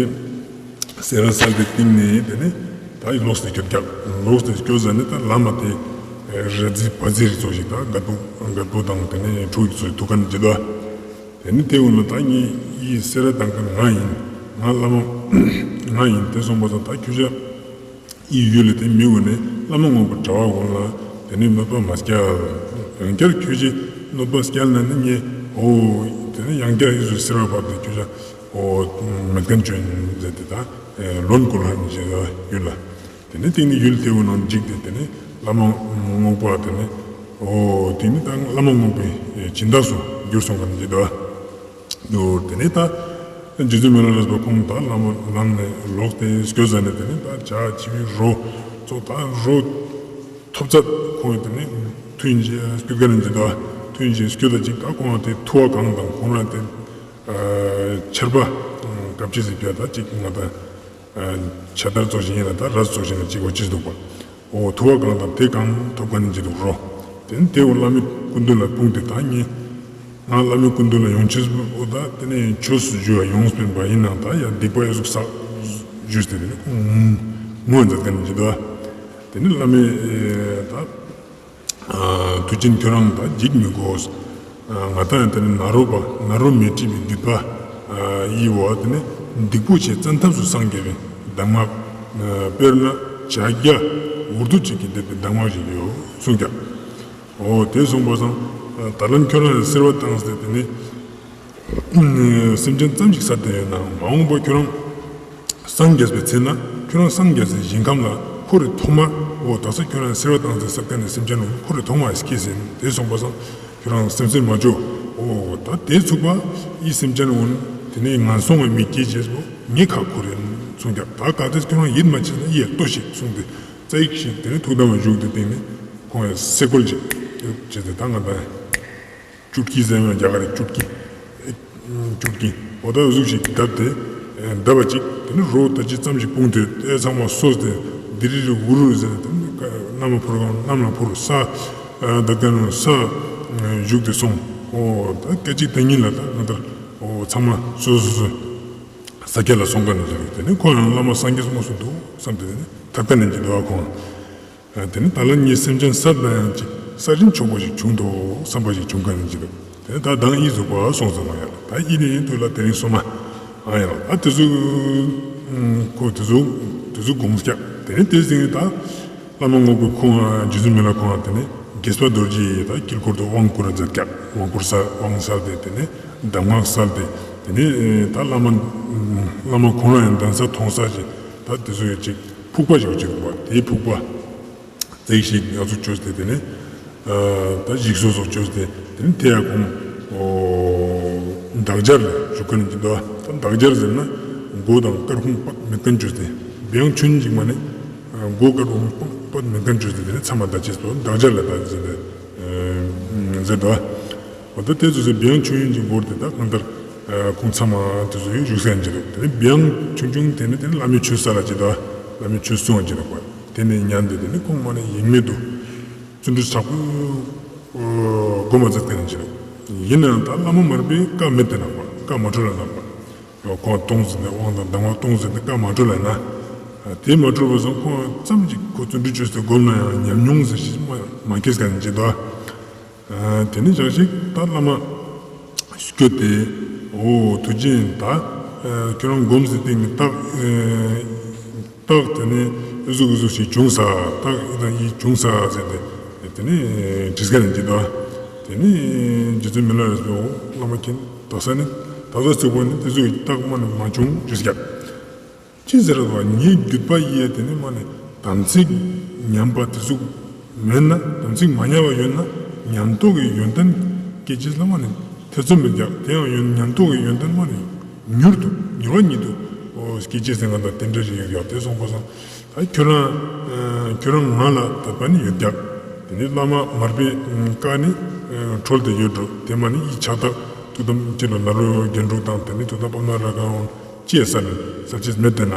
སེ་ར་སལ་དེ་སྟེང་ནས་དེ་ནི་ད་ལོགས་ཏེ་སྐྱོད་ཀྱག། ལོགས་ཏེ་སྐྱོད་ཟ་ནས་ད་བླ་མ་དེ་ར་རྫི་བ་རྫི་རི་ཚོ་ཞིག་ད་རྒད་པོ་རྒད་པོ་དང་དེ་ནས་ཕྲུ་གུ་ཚོ་ཐུག་མཁན་ཅི་འདུག། དེ་ནི་དེ་འོ་ན་ད་ངས་ཡི་སེ་ར་དང་ག་ང་ཡིན། ང་བླ་མ་ང་ཡིན། དེ་སོང་པ་སང་ད་ཁྱོད་ཅག་ཡི་ཡུལ་ལ་དེ་མི་འོ་ནས་བླ་མ་རྔོག་པའི་གྲྭ་པ་ཀུན་ལ་དེ་ནི་གནོད་པ་མ་སྐྱལ། ཡང་བསྐྱར་ཁྱོད་ཅག་གནོད་པ་སྐྱལ་ན་ནི་ངས་འོ་དེ་ནི་ཡང་བསྐྱར་ཡི་སུ་སེ་ར་བབས་ཏེ་ཁྱོད་ཅག་འོ་མེད་མཁན་བཅོ་ཡིན་ཟེར་ཏེ་ད་ལོན་ཀུན་ལ་ནི་ཞེས་ཡུལ་ལ། དེ་ནས་སྟེང་ནས་ཡུལ་དེའུ་ནང་འཇིག་སྟེ་དེ་ནས་བླ་མ་རྔོག་པ་དེ་ནས་འོ་དེ་ནས་ད་བླ་མ་རྔོག་པའི་སྦྱིན་བདག་སུ་གྱུར་སོང་ག་ནས་འདུག། དེ་ནས་ད་རྗེ་བཙུན་མི་ལ་རས་པ་ཁོང་ད་བླ་མ་ལམ་ནས་ལོག་སྟེ་སྐྱོད་ཟ་ནས་དེ་ནས་ད་བྱ་བྱི་བའི་རོ་ཚོ་ད་རོ་ཐོབ་ཚད་ཁོང་དེ་ནས་ཐུན་ཅིག་སྐྱོད་ག་ནས་འདུག། ཐུན་ཅིག་སྐྱོད་ད་ཅིག་ད་ཁོང་དེ་ཐུ་བ་གང་དང་ཁོང་རང་དེ་ཆར་པ་བཀབ་ཅེས་སི་ཕིའ་ད་ཅིག་ང་ད་ཆ་དར་ཚོ་ཞིག་ཡིན་ན་ད་ར་ཚོ་ཞིག་ན་ཅིག་འོ་ཅིག་འདུག་པ། འོ་ཐུ་བ་གང་དང་དེ་གང་ཐོབ་ག་ནི་ཅིག་འདུག་རོ། དེ་ནི་དེ་འོ་བླ་མའི་སྐུ་མདུན་ལ་སྤུངས་ཏེ་ད་ངས་ང་བླ་མའི་སྐུ་མདུན་ལ་ཡོང་ཅེས་འོ་ད་དེ་ནས་ཆོས་སུ་ཞུ་བ་ཡོངས་སྤེན་པ་ཡིན་ནང་ད་ཡ་སྡིག་པ་ཡ་ཟུག་བསགས་ཞུས་ཏེ་དེ་ནི་ཁོང་ངུ་མཛད་ག་ནི་ཅིག་འདུག། དེ་ནི་བླ་མས་ད་དུས་ཆེན་ཁྱོད་རང་ད་འཇིགས་མི་དགོས། ང་ད་ཡང་དེ་ནི་ནཱ་རོ་པ་ནཱ་རོ་མི་ཏྲི་བའི་བདུད་པ་ཡི་བ་དེ་ནི་སྡིག་པོ་ཆེ་བཙན་ཐབས་སུ་སངས་རྒྱས་པའི་གདམས་ངག། དཔེར་ན་བྱ་རྒྱལ་འུར་རྡོ་གཅིག་གིས་བདས་པའི་གདམས་ངག་ཞིག་ཡོད་གསུངས་ཀྱག། འོ་དེ་གསུངས་པ་སང་ད་ལན་ཁྱོད་རང་ཡང་སེར་བ་བཏང་སྟེ་དེ་ནི་སེམས་ཅན་ཙམ་ཞིག་བསད་དེ་ཡོད་ན་མ་འོངས་པ་ཁྱོད་རང་སངས་རྒྱས་པའི་ཚེ་ན་ཁྱོད་རང་སངས་རྒྱས་སའི་ཞིང་ཁམས་ལ་འཁོར་རེ་ཐོག་མར་འོ་ད་ས་ཁྱོད་རང་སེར་བ་བཏང་སྟེ་བསད་མཁན་ནི་སེམས་ཅན་འོ་འཁོར་རེ་ཐོག་མར་སྐྱེས་ཟིན་དེ་གསུངས་པ་སང་ཁྱོད་རང་སེམས་སེམས་མ་ཅོ། འོ་ད་དེ་ཚུགས་པ་ཡི་སེམས་ཅན་འོ་དེ་ནི་ངན་སོང་བའི་མི་སྐྱེ་བྱས་པོ་ངས་ཁ་འཁོར་རེ་གསུངས་ཀྱག། ད་ག་དེ་ཁྱོད་རང་ཡིད་མ་ཆེས་ན་ཡིད་ལྟོས་ཤིག་གསུངས་ཏེ་ཙ་ཡིག་ཤིག་དེ་ནི་ཐུགས་དམ་བཞུགས་ཏེ་སྟེང་ནས་ཁོང་ཡང་སེ་གོལ་ཅིག་བྱས་ཏེ་ད་ང་ད་ཅུད་ཀི་ཟེར་ཡང་རྒྱ་གར་རི་ཅུད་ཀི། ཅུད་ཀི་འོ་ད་གཟུགས་ཤིག་བརྡབས་ཏེ་བརྡབས་པ་ཅིག་དེ་ནི་རོ་ད་ཅི་ཙམ་ཞིག་སྤུངས་ཏེ་དེ་ཚང་མ་སོས་ཏེ་དི་རི་རི་འུ་རུ་ཟེར་ཏེ་གནམ་ལ་འཕུར་གནམ་ལ་འཕུར་ས་ད་ལྟ་ནི་ས་བཞུགས་ཏེ་སོང་། འོ་ད་སྐད་ཅིག་དེ་ཉིད་ལ་ད་ང་ད་འོ་ཚང་མ་སོ་སོ་སོ་ས་སྐྱ་ལ་སོང་ག་ནི་ཟེར་དེ་ནི་ཁོ་ཡང་བླ་མ་སངས་རྒྱས་དངོས་སུ་འདུག་བསམ་སྟེ་དེ་ནི་ཐག་པ་ནན་གྱི་འདུག་ཨ་ཁོང་། དེ་ནི་ད་ལན་ངས་སེམས་ཅན་བསད་ན་ཡང་ཅིག་བསད་རིན་ཆོག་པ་ཞིག་བྱུང་འདུག་བསམ་པ་ཞིག་བྱུང་ག་ནི་ཅི་འདུག། དེ་ནི་ད་མདང་ཡིད་ཟུག་པ་སོང་ཙམ་མ་ཡ་ལ་ད་ཡིད་ནི་ཡིན་དུས་ལ་དེ་རིང་སོ་མ་ཨ་ཡ་ལ་ད་དེ་ཟུག་ཁོ་དེ་ཟུག་དེ་ཟུག་དགོངས་སྐྱག། དེ་ནི་དེ་ཟིན་ད་བླ་མ་རྔོག་པའི་ཁོང་རྗེ་བཙུན་མི་ལ་ཁོང་དེ་ནི་དགྱེས་པ་རྡོ་རྗེ་ཡི་ད་དཀྱིལ་འཁོར་དུ་དབང་བསྐུར་མཛད་སྐྱག། དབང་བསྐུར་ས་དབང་སལ་ཏེ་དེ་ནི་གདམས་ངག་སལ་ཏེ་དེ་ནི་ད་བླ་མ་བླ་མ་ཁོང་རང་ཡང་གདན་ས་མཐོང་ས་ཞིག་ད་དེ་ཟུག་ཡོད་ཅིག་ཕུག་པ་ཞིག་ཅིག་འདུག་པ། དེའི་ཕུག་པ་ཙེག་ཞིག་ཡ་ཚུགས་བཅོས་ཏེ་དེ་ནས་ད་ཞིག་སོ་སོ་བཅོས་ཏེ་དེ་ནས་དེ་ཡ་ཁོང་ འདག་སྦྱར་ཞུ་ཁན་ཅིག་དུག། ད་འདག་སྦྱར་ཟེར་ན་མགོ་དང་དཀར་ཕུང་པད་མེད་ཁན་ཅོས་ཏེ། བི་ཡང་ཆོས་ཉིད་ཅིག་མ་ནེ་མགོ་དཀར་ཕུང་པད་མེད་ཁན་ཅོས་ཏེ་ཏེ་ནེ་ཚ་མ་ད་ཅེས་སོ་འདག་སྦྱར་ལ་ད་ཟེར་ཏེ་ཟེར་དུག། འོ་ད་ཏེ་ཙོགས་སེ་བི་ཡང་ཆོས་ཉིད་ཅིག་མགོར་ཏེ་ད་གང་ལྟར་ཁོང་ཚ་མ་ཏེ་ཙོགས་ཞུགས་ཁན་ཅིག་དུག། ཏེ་ནེ་བི་ཡང་ཆུང་ཆུང་ཏེ་ནེ་ཏེ་ནེ་བླ་མའི་ཆོས་སལ་ཅིག་དུག། བླ་མའི་ཆོས་གསུང་ཅིག་དུག་པ། ཏེ་ནེ་ཉན་ཏེ་ཏེ་ནེ་ཁོང་མ་ནེ་ཡེངས་མེད་དུ་བརྩོན་འགྲུས་དྲག་པོ་སྒོམ་མཛད་ཁན་ཅིག་དུག། ཡིན་ནའང་ད་བླ་མ་མར་པའི་བཀའ་མེད་དེ་ན་པ་བཀའ་མ་གྲོལ་ལ་ན་པ། ཁོང་སྟོང་ཟིན་ཏེ་དབང་དང་གདམས་ངག་སྟོང་ཟིན་ཏེ་བཀའ་མ་གྲོལ་ལ་ན། ཏེ་མ་གྲོལ་བ་སང་ཁོང་ཙམ་ཅིག་ཁོ་བརྩོན་འགྲུས་ཅོས་ཏེ་སྒོམ་ན་ཡང་ཉམས་མྱོང་ཟེར་ཞིག་མ་མ་སྐྱེས་ཁན་ཅིག་དུག། ཏེ་ནེ་ཞག་ཅིག་ད་བླ་མ་སྐྱོད་དེ། འོ་ཐུགས་རྗེ་ཡིན་ད། ཁྱོད་རང་སྒོམ་ཟེར་ཏེ་ནི་ད། རྟགས་ཏེ་ནེ་ཨི་ཟུག་ཨི་ཟུག་ཞིག་བྱུང་ས། རྟགས་ཨི་དང་ཨི་བྱུང་ས་ཟེར་ཏེ་ཏེ་ནེ་དྲིས་ཁན་ཅིག་དུག། ཏེ་ནེ་རྗེ་བཙུན་མི་ལ་རས་པས་འོ་བླ་མ་མཁྱེན་དག་ས་ནི་ད་ལྟ་ཚུག་པ་ནི་ཏེ་ཟུག་རྟགས་མ་ནེ་མ་བྱུང་ཞུས་ཀྱག། ཅི་ཟེར་བ་ངའི་རྒྱུད་པ་ཡི་ཏེ་ནེ་མ་ནེ་དམ་ཚིག་ཉམས་པ་ཏེ་ཟུག་མེད་ན་དམ་ཚིག་མ་ཉམས་པ་ཡོད་ན་ཉམས་རྟོགས་ཀྱི་ཡོན་ཏན་སྐྱེ་ཅེས་ལ་མ་ནེ་ཐེ་ཚོམ་མེད་ཀྱག། ཏེ་ཡང་ཡོན་ཉམས་རྟོགས་ཀྱི་ཡོན་ཏན་མ་ནེ་མྱུར་དུ་མྱུར་བ་ཉིད་དུ་འོ་སྐྱེ་ཅེས་ཟེར་ང་དང་རྟེན་འབྲེལ་ཞིག་ཡོད་ཀྱག། ཏེ་སོང་པ་སང་ད་ཁྱོད་རང་ཁྱོད་རང་ང་ལ་དད་པ་ནི་ཡོད་ཀྱག། ཏེ་ནེ་བླ་མ་མར་པའི་བཀའ་ནི་གྲོལ་ཏེ་ཡོད་འགྲོ། ཏེ་མ་ནེ་ཨི་ཕྱག་རྟགས་ཐུགས་དམ་ཅི་ལོ་ནཱ་རོ་རྒྱན་དྲུག་དང་ཏེ་ནེ་ཐུགས་དམ་པདྨ་རཱ་ག་ཅི་ཡ་སལ་སལ་ཅེས་མེད་དེ་ན།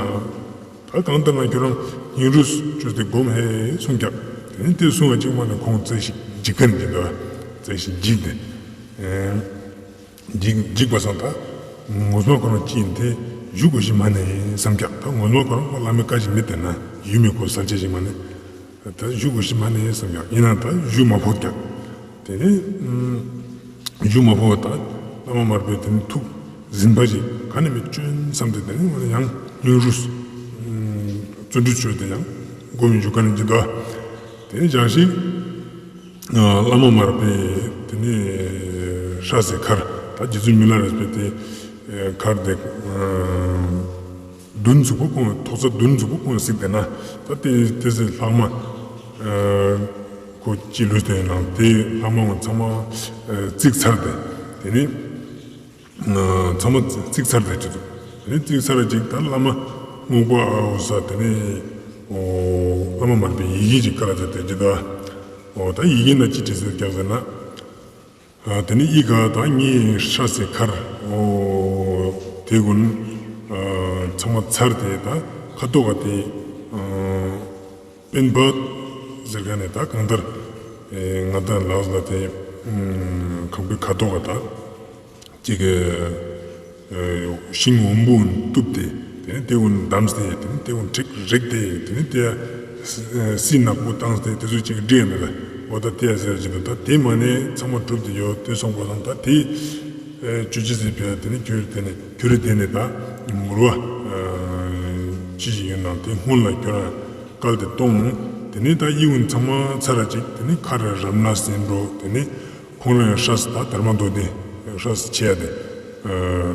ད་གང་ལྟར་ན་ཁྱོད་རང་སྙིང་རུས་ཅོས་ཏེ་སྒོམ་ཧེ་གསུངས་ཀྱག། ཏེ་ནེ་ཏེ་གསུངས་པ་ཅིག་མ་ནེ་ཁོང་རྩེ་ཞིག་འཇིགས་ཁན་ཅིག་དུག། རྩེ་ཞིག་འཇིགས་ཏེ། འཇིགས་འཇིགས་པ་སང་ད་ངོ་མ་ཁོ་རང་ཅི་ཡིན་ཏེ་ཞུ་དགོས་ཤེས་མ་ནེ་བསམ་ཀྱག། ད་ངོ་མ་ཁོ་རང་ཁོ་བླ་མའི་བཀའ་ཞིག་མེད་དེ་ན་ཡུལ་མི་ཁོ་སལ་ཅེས་ཞིག་མ་ནེ། ད་ཞུ་དགོས་ཤེས་མ་ནེ་བསམ་ཀྱག། ཡིན་ན་ད་ཞུ་མ་ཕོད་ཀྱག། ཏེ་ནེ་ཞུ་མ་ཕོད་པ་ད་བླ་མ་མར་པས་ཏེ་ནེ་ཐུགས་ཟིན་པ་ཞིག་ག་ནེ་མི་ཅོན་བསམ་སྟེ་ཏེ་ནེ་ཡང་སྙིང་རུས་བརྩོན་འགྲུས་ཅོས་ཏེ་ཡང་སྒོམ་ཞུ་ཁན་ཅིག་དུག། ཏེ་ནེ་ཞག་ཅིག་བླ་མ་མར་པས་ཏེ་ནེ་སྲས་སི་མཁར་ད་རྗེ་བཙུན་མི་ལ་རས་པས་ཏེ་མཁར་ཏེ་བདུན་ཚུགས་པོ་ཁོང་ཐོག་ས་བདུན་ཚུགས་པོ་ཁོང་གཟིགས་ཏེ་ན་ད་ཏེ་ཏེ་ཟེར་ལྷག་མ་ཁོ་ཅི་ལུས་ཏེ་ནང་ཏེ་ལྷག་མ་ཁོང་ཚང་མ་བརྩིགས་ཚར་ཏེ་ཏེ་ནེ་ཚང་མ་བརྩིགས་ཚར་ཏེ་ཅི་དུག། ཏེ་ནེ་བརྩིགས་ཚར་ཅིག་ད་བླ་མ་རྔོག་པ་འོ་ས་ཏེ་ནེ་བླ་མ་མར་པའི་ཡི་གེ་ཅིག་བཀལ་ཏེ་ཏེ་ཅི་དུག། འོ་ད་ཡི་གེ་ན་ཅི་བྲིས་ཏེ་ཀྱག་ཟེར་ན། ཏེ་ནེ་ཨི་ཀ་ད་ངའི་སྲས་སི་མཁར་འོ་ཏེ་གུན་ཚང་མ་ཚར་ཏེ་ད་ཁ་ཐོག་ག་ཏེ་པེན་པད་ཟེར་ཁན་ནི་ད་གང་ལྟར་ང་དང་ལགས་ལ་ཏེ་ཁང་པའི་ཁ་ཐོག་ག་ད་ཅིག་ཤིང་སྦོམ་པོ་གུན་གཏུབས་ཏེ་ཏེ་ནེ་ཏེ་གུན་བསྡམས་ཏེ་ཏེ་ནེ་ཏེ་གུན་ཁྲིག་རེག་སྟེ་ཏེ་ནེ་ཏེ་སི་ནག་པོ་བཏང་སྟེ་ཏེ་ཚོ་ཅིག་བྲིས་ཡོད་མེད་ལ། འོ་ད་ཏེ་ཟེར་ཅིག་ད་ཏེ་མ་ནེ་ཚང་མ་གྲུབ་སྟེ་ཡོད། ཏེ་སོང་པ་སང་ད་ཏེ་ཅོ་ཅེས་ཟེར་ཕི་ཏེ་ནེ་ཁྱོད་ཏེ་ནེ་ཁྱོད་རེ་ཏེ་ནེ་ད་ངུར་བ་ཅི་ཞིག་ཡོད་ན་ཏེ་སྔོན་ལ་ཁྱོད་རང་བཀལ་ཏེ་གཏོང་། ཏེ་ནེ་ད་ཨི་གུན་ཚང་མ་ཚར་ར་ཅིག་ཏེ་ནེ་མཁར་རབ་གནས་ཟེར་འགྲོ་ཏེ་ནེ་ཁོང་རང་ཡང་སྲས་ད་དར་མ་མདོ་སྡེ་སྲས་ཆེ་ཡ་ཏེ།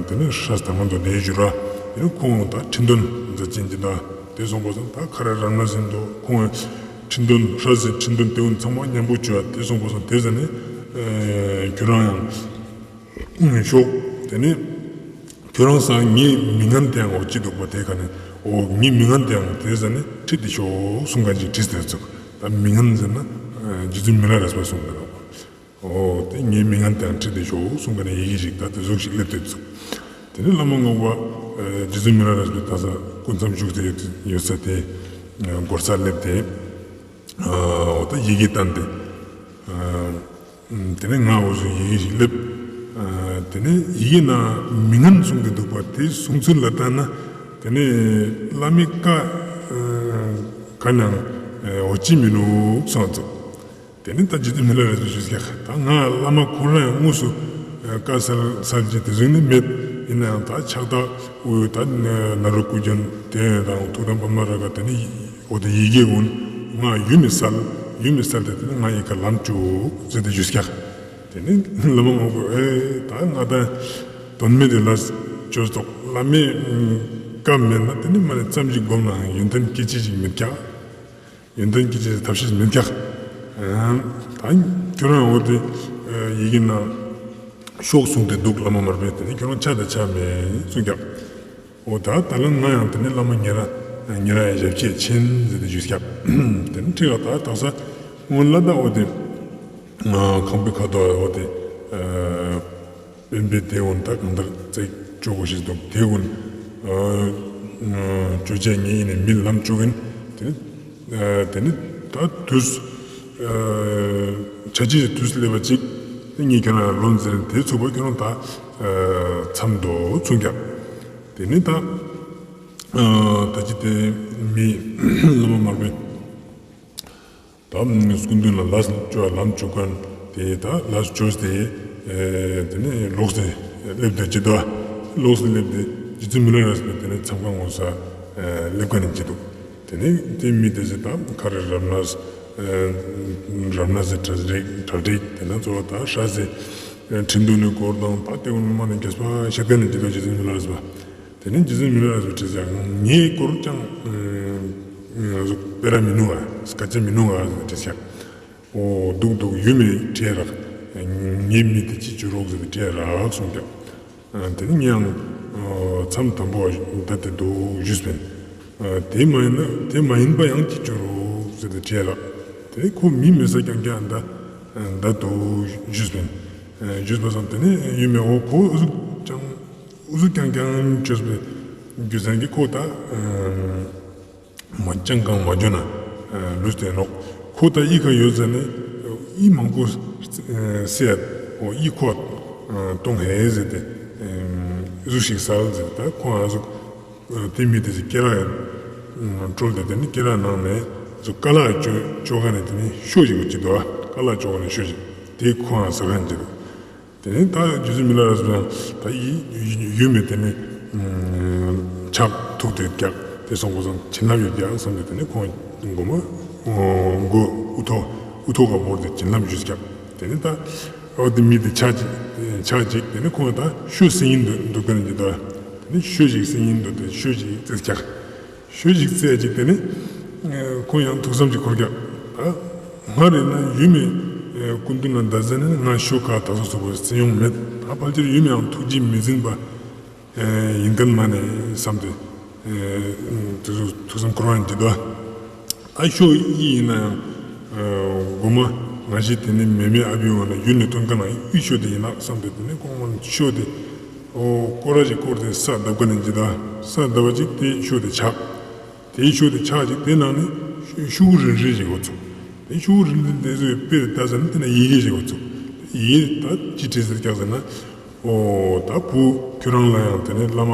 ཏེ་ནེ་སྲས་དར་མ་མདོ་སྡེ་ཞུ་ར། ཏེ་ནེ་ཁོང་ད་ཁྲི་འདོན་མཛད་ཅན་གྱི་ད་ཏེ་སོང་པ་སང་ད་མཁར་རབ་གནས་ཟེར་འདུག། ཁོང་ཁྲི་འདོན་སྲས་སི་ཁྲི་འདོན་ཏེ་གུན་ཚང་མ་མཉམ་པོ་ཅོ་ཡ་ཏེ་སོང་པ་སང་ཏེ་ཟ་ནེ་ཁྱོད་རང་ཡང་ཤོག། ཏེ་ནེ་ཁྱོད་རང་སང་ངའི་མི་ངན་ཏེ་ཡང་འོ་ཅི་འདུག་པ་ཏེ་ཀ་ནེ་འོ་ངའི་མི་ངན་ཏེ་ཡང་ཏེ་ཟ་ནེ་ཁྲིད་དེ་ཤོག་གསུང་ཁན་ཅིག་བྲིས་ཏེ་ཚུགས། ད་མི་ངན་ཟེར་ན་རྗེ་བཙུན་མི་ལ་རས་པ་གསུངས་ཏེ་ནོག། འོ་ཏེ་ངའི་མི་ངན་ཏེ་ཡང་ཁྲིད་དེ་ཤོག་གསུང་ཁན་ནི་ཡི་གེ་ཞིག་ད་ཏེ་ཟུག་ཞིག་སླེབས་ཏེ་ཚུགས། ཏེ་ནེ་བླ་མ་རྔོག་པ་རྗེ་བཙུན་མི་ལ་རས་པའི་ད་ས་སྐུ་མཚམས་བཞུགས་ཏེ་ཡོད་ས་ཏེ་སྒོ་རྩར་སླེབས་ཏེ་འོ་ད་ཡི་གེ་བསྟན་ཏེ། ཏེ་ནེ་ང་འོ་ཟུག་ཡི་གེ་ཞིག་སླེབས། ཏེ་ནེ་ཡི་གེ་ན་མི་ངན་གསུངས་ཏེ་འདུག་པ་ཏེ་གསུང་ཚུལ་ལ་ལྟ་ན་ཏེ་ནེ་བླ་མའི་བཀའ་ག་ནང་འོ་ཅི་མི་ནུག་གསུངས་ཚུལ། ཏེ་ནེ་ད་རྗེ་བཙུན་མི་ལ་རས་པས་ཞུས་ཀྱག། ད་ང་བླ་མ་ཁོང་རང་ཡང་དངོས་སུ་བཀའ་སལ་སལ་ཅེས་ཏེ་ཟུག་ནི་མེད། ཡིན་ནའང་ད་ཕྱག་རྟགས་འོ་ད་ནཱ་རོ་སྐུ་རྒྱན་ཏེ་དང་ཐུགས་དམ་པདྨ་རཱ་ག་ཏེ་ནེ་འོ་ད་ཡི་གེ་གུན་ང་ཡུམ་མི་སལ་ཡུམ་མི་སལ་ཏེ་ཏེ་ནེ་ང་ཡི་གེ་ལམ་ཅུག་ཟེར་ཏེ་ཞུས་ཀྱག། ཏེ་ནེ་བླ་མ་རྔོག་པས་ཨེ་ད་ང་ད་དོན་མེད་དེ་ལ་ཅོས་ཏོག་བླ་མའི་བཀའ་མེད་ན་ཏེ་ནེ་མ་ནེ་ཙམ་ཞིག་སྒོམ་ན་ཡོན་ཏན་སྐྱེ་ཅེས་ཞིག་མེད་ཀྱག། ཡོན་ཏན་སྐྱེ་ཅེས་ཐབས་ཤེས་མེད་ཀྱག། ད་ཁྱོད་རང་འོ་ཏེ་ཡི་གེ་ན་ ཤོག་གསུངས་ཏེ་འདུག་བླ་མ་མར་པས། དེ་ནི་ཁྱོད་རང་ཆ་དང་ཆ་མེད་གསུངས་ཀྱག། འོ་ད་ད་ལན་ང་ཡང་དེ་ནི་བླ་མ་ཉེ་རང་ཉེ་རང་ཡང་ཞབས་ཕྱི་ཕྱིན་ཟེར་ཏེ་ཞུས་ཀྱག། དེ་ནི་ཁྲིད་ལ་ད་དག་ས་སྔོན་ལ་ད་འོ་དེ་ཁང་པའི་ཁ་ཐོག་འོ་དེ་དཔོན་པོའི་དེ་འོ་ད་གང་ལྟར་རྩེག་ཅོ་གོ་ཞིག་འདུག། དེ་འོ་ཅོ་ཅེས་ངེ་ཡིན་ནི་མི་ལམ་ཅོ་གིན། དེ་ནི་དེ་ནི་ད་དུས་ཆ་ཅེས་དུས་སླེབས་པ་ཅིག་དེ་ངེ་ཁྱོད་རང་ལོན་ཟེར་དེ་ཚུགས་པ་ཁྱོད་རང་ད་མཚམས་འདོ་ཚུགས་ཀྱག། དེ་ནི་ད་ད་ཅི་དེ་མི་བླ་མ་མར་པས་ད་སྐུ་མདུན་ལ་ལས་ཅོ་ལམ་ཅོ་མཁན་དེ་ད་ལས་ཅོས་ཏེ་དེ་ནི་ལོགས་ཏེ་སླེབས་ཏེ་ཅི་ད་ལོགས་ཏེ་སླེབས་ཏེ་རྗེ་བཙུན་མི་ལ་རས་པའི་དེ་ནི་མཚམས་ཁང་ངོ་ས་སླེབས་མཁན་ནི་ཅི་འདུག། དེ་ནི་དེ་མི་དེ་ཟེར་ད་ཁ་རེ་རབ་གནས་རབ་གནས་ཟེར་གྲ་སྒྲིག་གྲ་སྒྲིག་དེ་ན་གཙོ་བོ་ད་ཧྲ་ཟེར་ཁྲིན་ཏུ་ནི་སྐོར་དང་ད་དེ་ཀུན་མ་ནི་རྒྱས་པ་བཤད་མཁན་ནི་ཅི་འདུག། རྗེ་བཙུན་མི་ལ་རས་པ། དེ་ནི་རྗེ་བཙུན་མི་ལ་རས་པས་དྲིས་ཀྱག། ངའི་སྐོར་ཅང་སྤེ་ར་མི་ནུས་ཨ། སྐད་ཆ་མི་ནུས་ཨ་ཟེར་དྲིས་ཀྱག། འོ་འདུག་འདུག་ཡུམ་མི་དྲིས་རག། ངའི་མི་དེ་ཅི་བཅོ་རོག་ཟེར་དྲིས་རག་གསུངས་ཀྱག། དེ་ནི་ངའང་མཚམས་དམ་པོ་ད་དེ་འདུག་ཞུས་པིན། དེ་མ་ཡིན་ན་དེ་མ་ཡིན་པ་ཡང་ཅི་བཅོ་རོག་ཟེར་དྲིས་རག། དེ་ཁོ་མི་མེད་ས་རྐྱང་རྐྱང་ད་ད་འདུག་ཞུས་པིན། ཞུས་པ་སང་དེ་ནི་ཡུམ་མི་འོ་ཁོ་ཨུ་ཟུག་ཅང་ཨུ་ཟུག་རྐྱང་རྐྱང་བཅོས་པའི་རྒྱུ་མཚན་གྱིས་ཁོ་ད་མ་ཅང་གང་མ་བཅོས་ན་ལུས་ཏེ་ནོག། ཁོ་ད་ཨི་ཁ་ཡོད་ཟེར་ནས་ཨི་མང་པོ་སེ་ཡ་འོ་ཨི་ཁོ་གཏོང་ཧེ་ཟེར་ཏེ་ཨུ་ཟུག་ཞིག་སལ་ཟེར། ད་ཁོ་ཨ་ཟུག་དེ་མི་དེ་ཟེར་སྐེ་རགས་ཡང་བཀྲོལ་ཏེ་དེ་ནི་སྐེ་རགས་ནང་ནས་ཟུག་ཀ་ལག་བཅོ་བཅོ་ག་ནས་དེ་ནི་ཤོ་ཞིག་གོ་ཅི་འདུག། ཀ་ལག་བཅོ་ག་ནས་ཤོ་ཞིག་དེ་ཁོ་ཨ་ཟ་ག་ནས་ཅི་འདུག། དེ་ནས་ད་རྗེ་བཙུན་མི་ལ་རས་པས་ད་ཡི་ཡུམ་མི་དེ་ནི་ཕྱག་ཐུག་ཏེ་རྒྱག་དེ་སོང་པ་སང་བྱིན་རླབས་ཡོད་རྒྱག་བསམ་སྟེ་དེ་ནི་ཁོང་མགོ་མ་མགོ་དབུ་ཐོག་དབུ་ཐོག་ག་བོར་ཏེ་བྱིན་རླབས་ཞུས་རྒྱག། དེ་ནི་ད་འོ་དེ་མི་དེ་ཕྱག་ཅིག་ཕྱག་ཅིག་དེ་ནི་ཁོང་ད་ཤོ་སིང་ཡིན་འདུག་ག་ནི་ཅི་ད་དེ་ནི་ཤོ་ཞིག་སིང་ཡིན་འདུག་དེ་ཤོ་ཞིག་རྩེ་རྒྱག། ཤོ་ཞིག་རྩེ་ཅིག་དེ་ནི་ཁོང་ཡང་ཐུགས་བསམ་ཅིག་འཁོར་རྒྱག། ད་སྔར་ཡིན་ན་ཡུམ་མི་སྐུ་མདུན་ལ་ད་ཟེར་ནས་ང་ཤོ་ཁ་ད་སོ་སོ་བོ་རྩེ་མྱོང་མེད། ད་ཕལ་ཆེར་ཡུམ་ཡང་ཐུགས་རྗེ་མི་འཛིན་པ་ཡིན་མཁན་མ་ནས་བསམ་སྟེ་དེ་ཚོ་ཐུགས་བསམ་འཁོར་བ་ཡིན་གྱི་འདུག། ད་ཤོ་ཡི་ཡིན་ན་ཡང་མགོ་མ་ང་ཞིག་དེ་ནི་མེ་མེ་ཨ་བི་འོ་ན་ཡུལ་ནས་ཐོན་མཁན་ན་ཡུལ་ཤོ་དེ་ཡིན་ན་བསམ་སྟེ་དེ་ནི་ཁོང་མ་ཤོ་དེ་འོ་སྐོར་ར་ཞིག་སྐོར་ཏེ་ས་བརྡབ་ག་ནས་ཅི་ད་ས་བརྡབ་པ་ཅིག་དེ་ཤོ་དེ་ཆག། དེའི་ཤོ་དེ་ཆག་ཅིག་དེ་ནང་ནས་ཤུ་གུ་རིལ་རིལ་ཞིག་འོ་ཚུགས། དེ་ཤུ་གུ་རིལ་རིལ་དེ་ཚོའི་དཔེར་ལྟ་ཟེར་ན་དེ་ན་ཡི་གེ་ཞིག་འོ་ཚུགས། ཡི་ད་ཅི་བྲིས་ཟེར་ཀྱག་ཟེར་ན། འོ་ད་བུ་ཁྱོད་རང་ལ་ཡང་དེ་ནས་བླ་མ་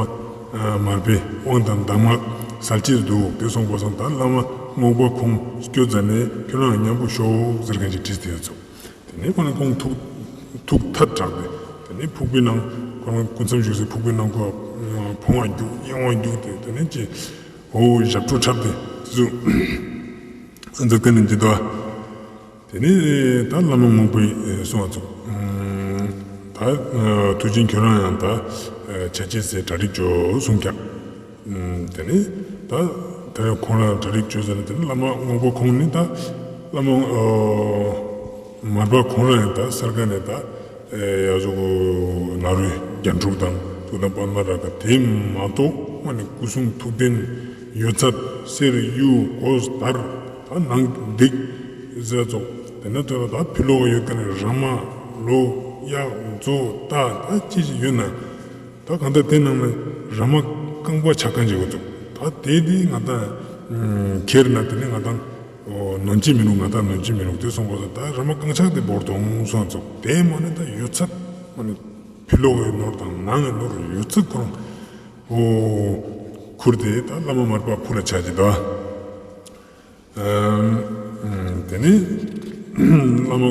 མར་པའི་དབང་དང་གདམས་ངག་སལ་ཅེས་འདུག། དེ་སོང་པ་སང་ད་བླ་མ་རྔོག་པ་ཁོང་སྐྱོད་ཟ་ནས་ཁྱོད་རང་མཉམ་པོ་ཤོག་ཟེར་མཁན་ཅིག་བྲིས་ཏེ་ཡོད་ཚུགས། དེ་ནས་ཁོ་ན་ཁོང་ཐུགས་ཐུགས་ཐད་དྲགས་ཏེ་དེ་ནས་ཕུག་པའི་ནང་ཁོ་རང་སྐུ་མཚམས་བཞུགས་སའི་ཕུག་པའི་ནང་ཁོ་ཕོང་བ་རྒྱུག་གཡེང་བ་རྒྱུག་སྟེ་དེ་ནས་ཅི་འོ་ཞབས་བྲོ་འཁྲབ་སྟེ་དེ་ཚོ་མཛད་མཁན་ནི་འདི་དོ། དེ་ནས་ད་བླ་མ་རྔོག་པས་གསུང་བ་ཚུགས། ད་མཐུ་ཆེན་ཁྱོད་རང་ཡང་ད་ཆ་ཅེས་སི་གྲ་སྒྲིག་ཅོ་གསུངས་ཀྱག། དེ་ནས་ད་དེ་ཁོང་རང་གྲ་སྒྲིག་ཅོས་ཟེར་ནས་དེ་ནས་བླ་མ་རྔོག་པ་ཁོང་ནི་ད་བླ་མ་མར་པ་ཁོང་རང་ཡང་ད་སར་ཀ་ནས་ད་ཡ་ཟུག་ནཱ་རོའི་རྒྱན་དྲུག་དང་ཐུགས་དམ་པདྨ་རཱ་ག་དེ་མ་གཏོགས་མ་ནི་སྐུ་གསུང་ཐུགས་རྟེན་ཡོད་ཚད་གསེར་གཡུ་གོས་དར་ད་ནང་འདུག་ཟེར་ཙོགས། དེ་ནས་དེ་ལ་ད་ཕི་ལོགས་ཡོད་མཁན་ནི་ར་མ་ལོ་གཡག་མཛོ་རྟ་ད་ཅི་ཞིག་ཡོད་ན། ད་གང་ལྟར་དེ་ནང་ནས་ར་མ་རྐང་པ་ཆག་མཁན་ཞིག་འོ་ཚུགས། ད་དེ་དེ་ང་ད་ཁྱེར་ན་དེ་ནི་ང་ད་ནོན་ཅི་མི་རུང་ང་ད་ནོན་ཅི་མི་རུང་དེ་སོང་པ་ད་ར་མ་རྐང་ཆག་དེ་བོར་དོང་སོང་ཚུགས། དེ་མ་ནི་ད་ཡོད་ཚད་མ་ནི་ཕི་ལོགས་ཡོད་ནོར་དང་ནང་ཡོད་ནོར་ཡོད་ཚད་ཁོ་རང་འོ་ཁུར་ཏེ་ད་བླ་མ་མར་པ་ཕུ་ལ་ཆ་ཅི་ད། དེ་ནས་བླ་མ་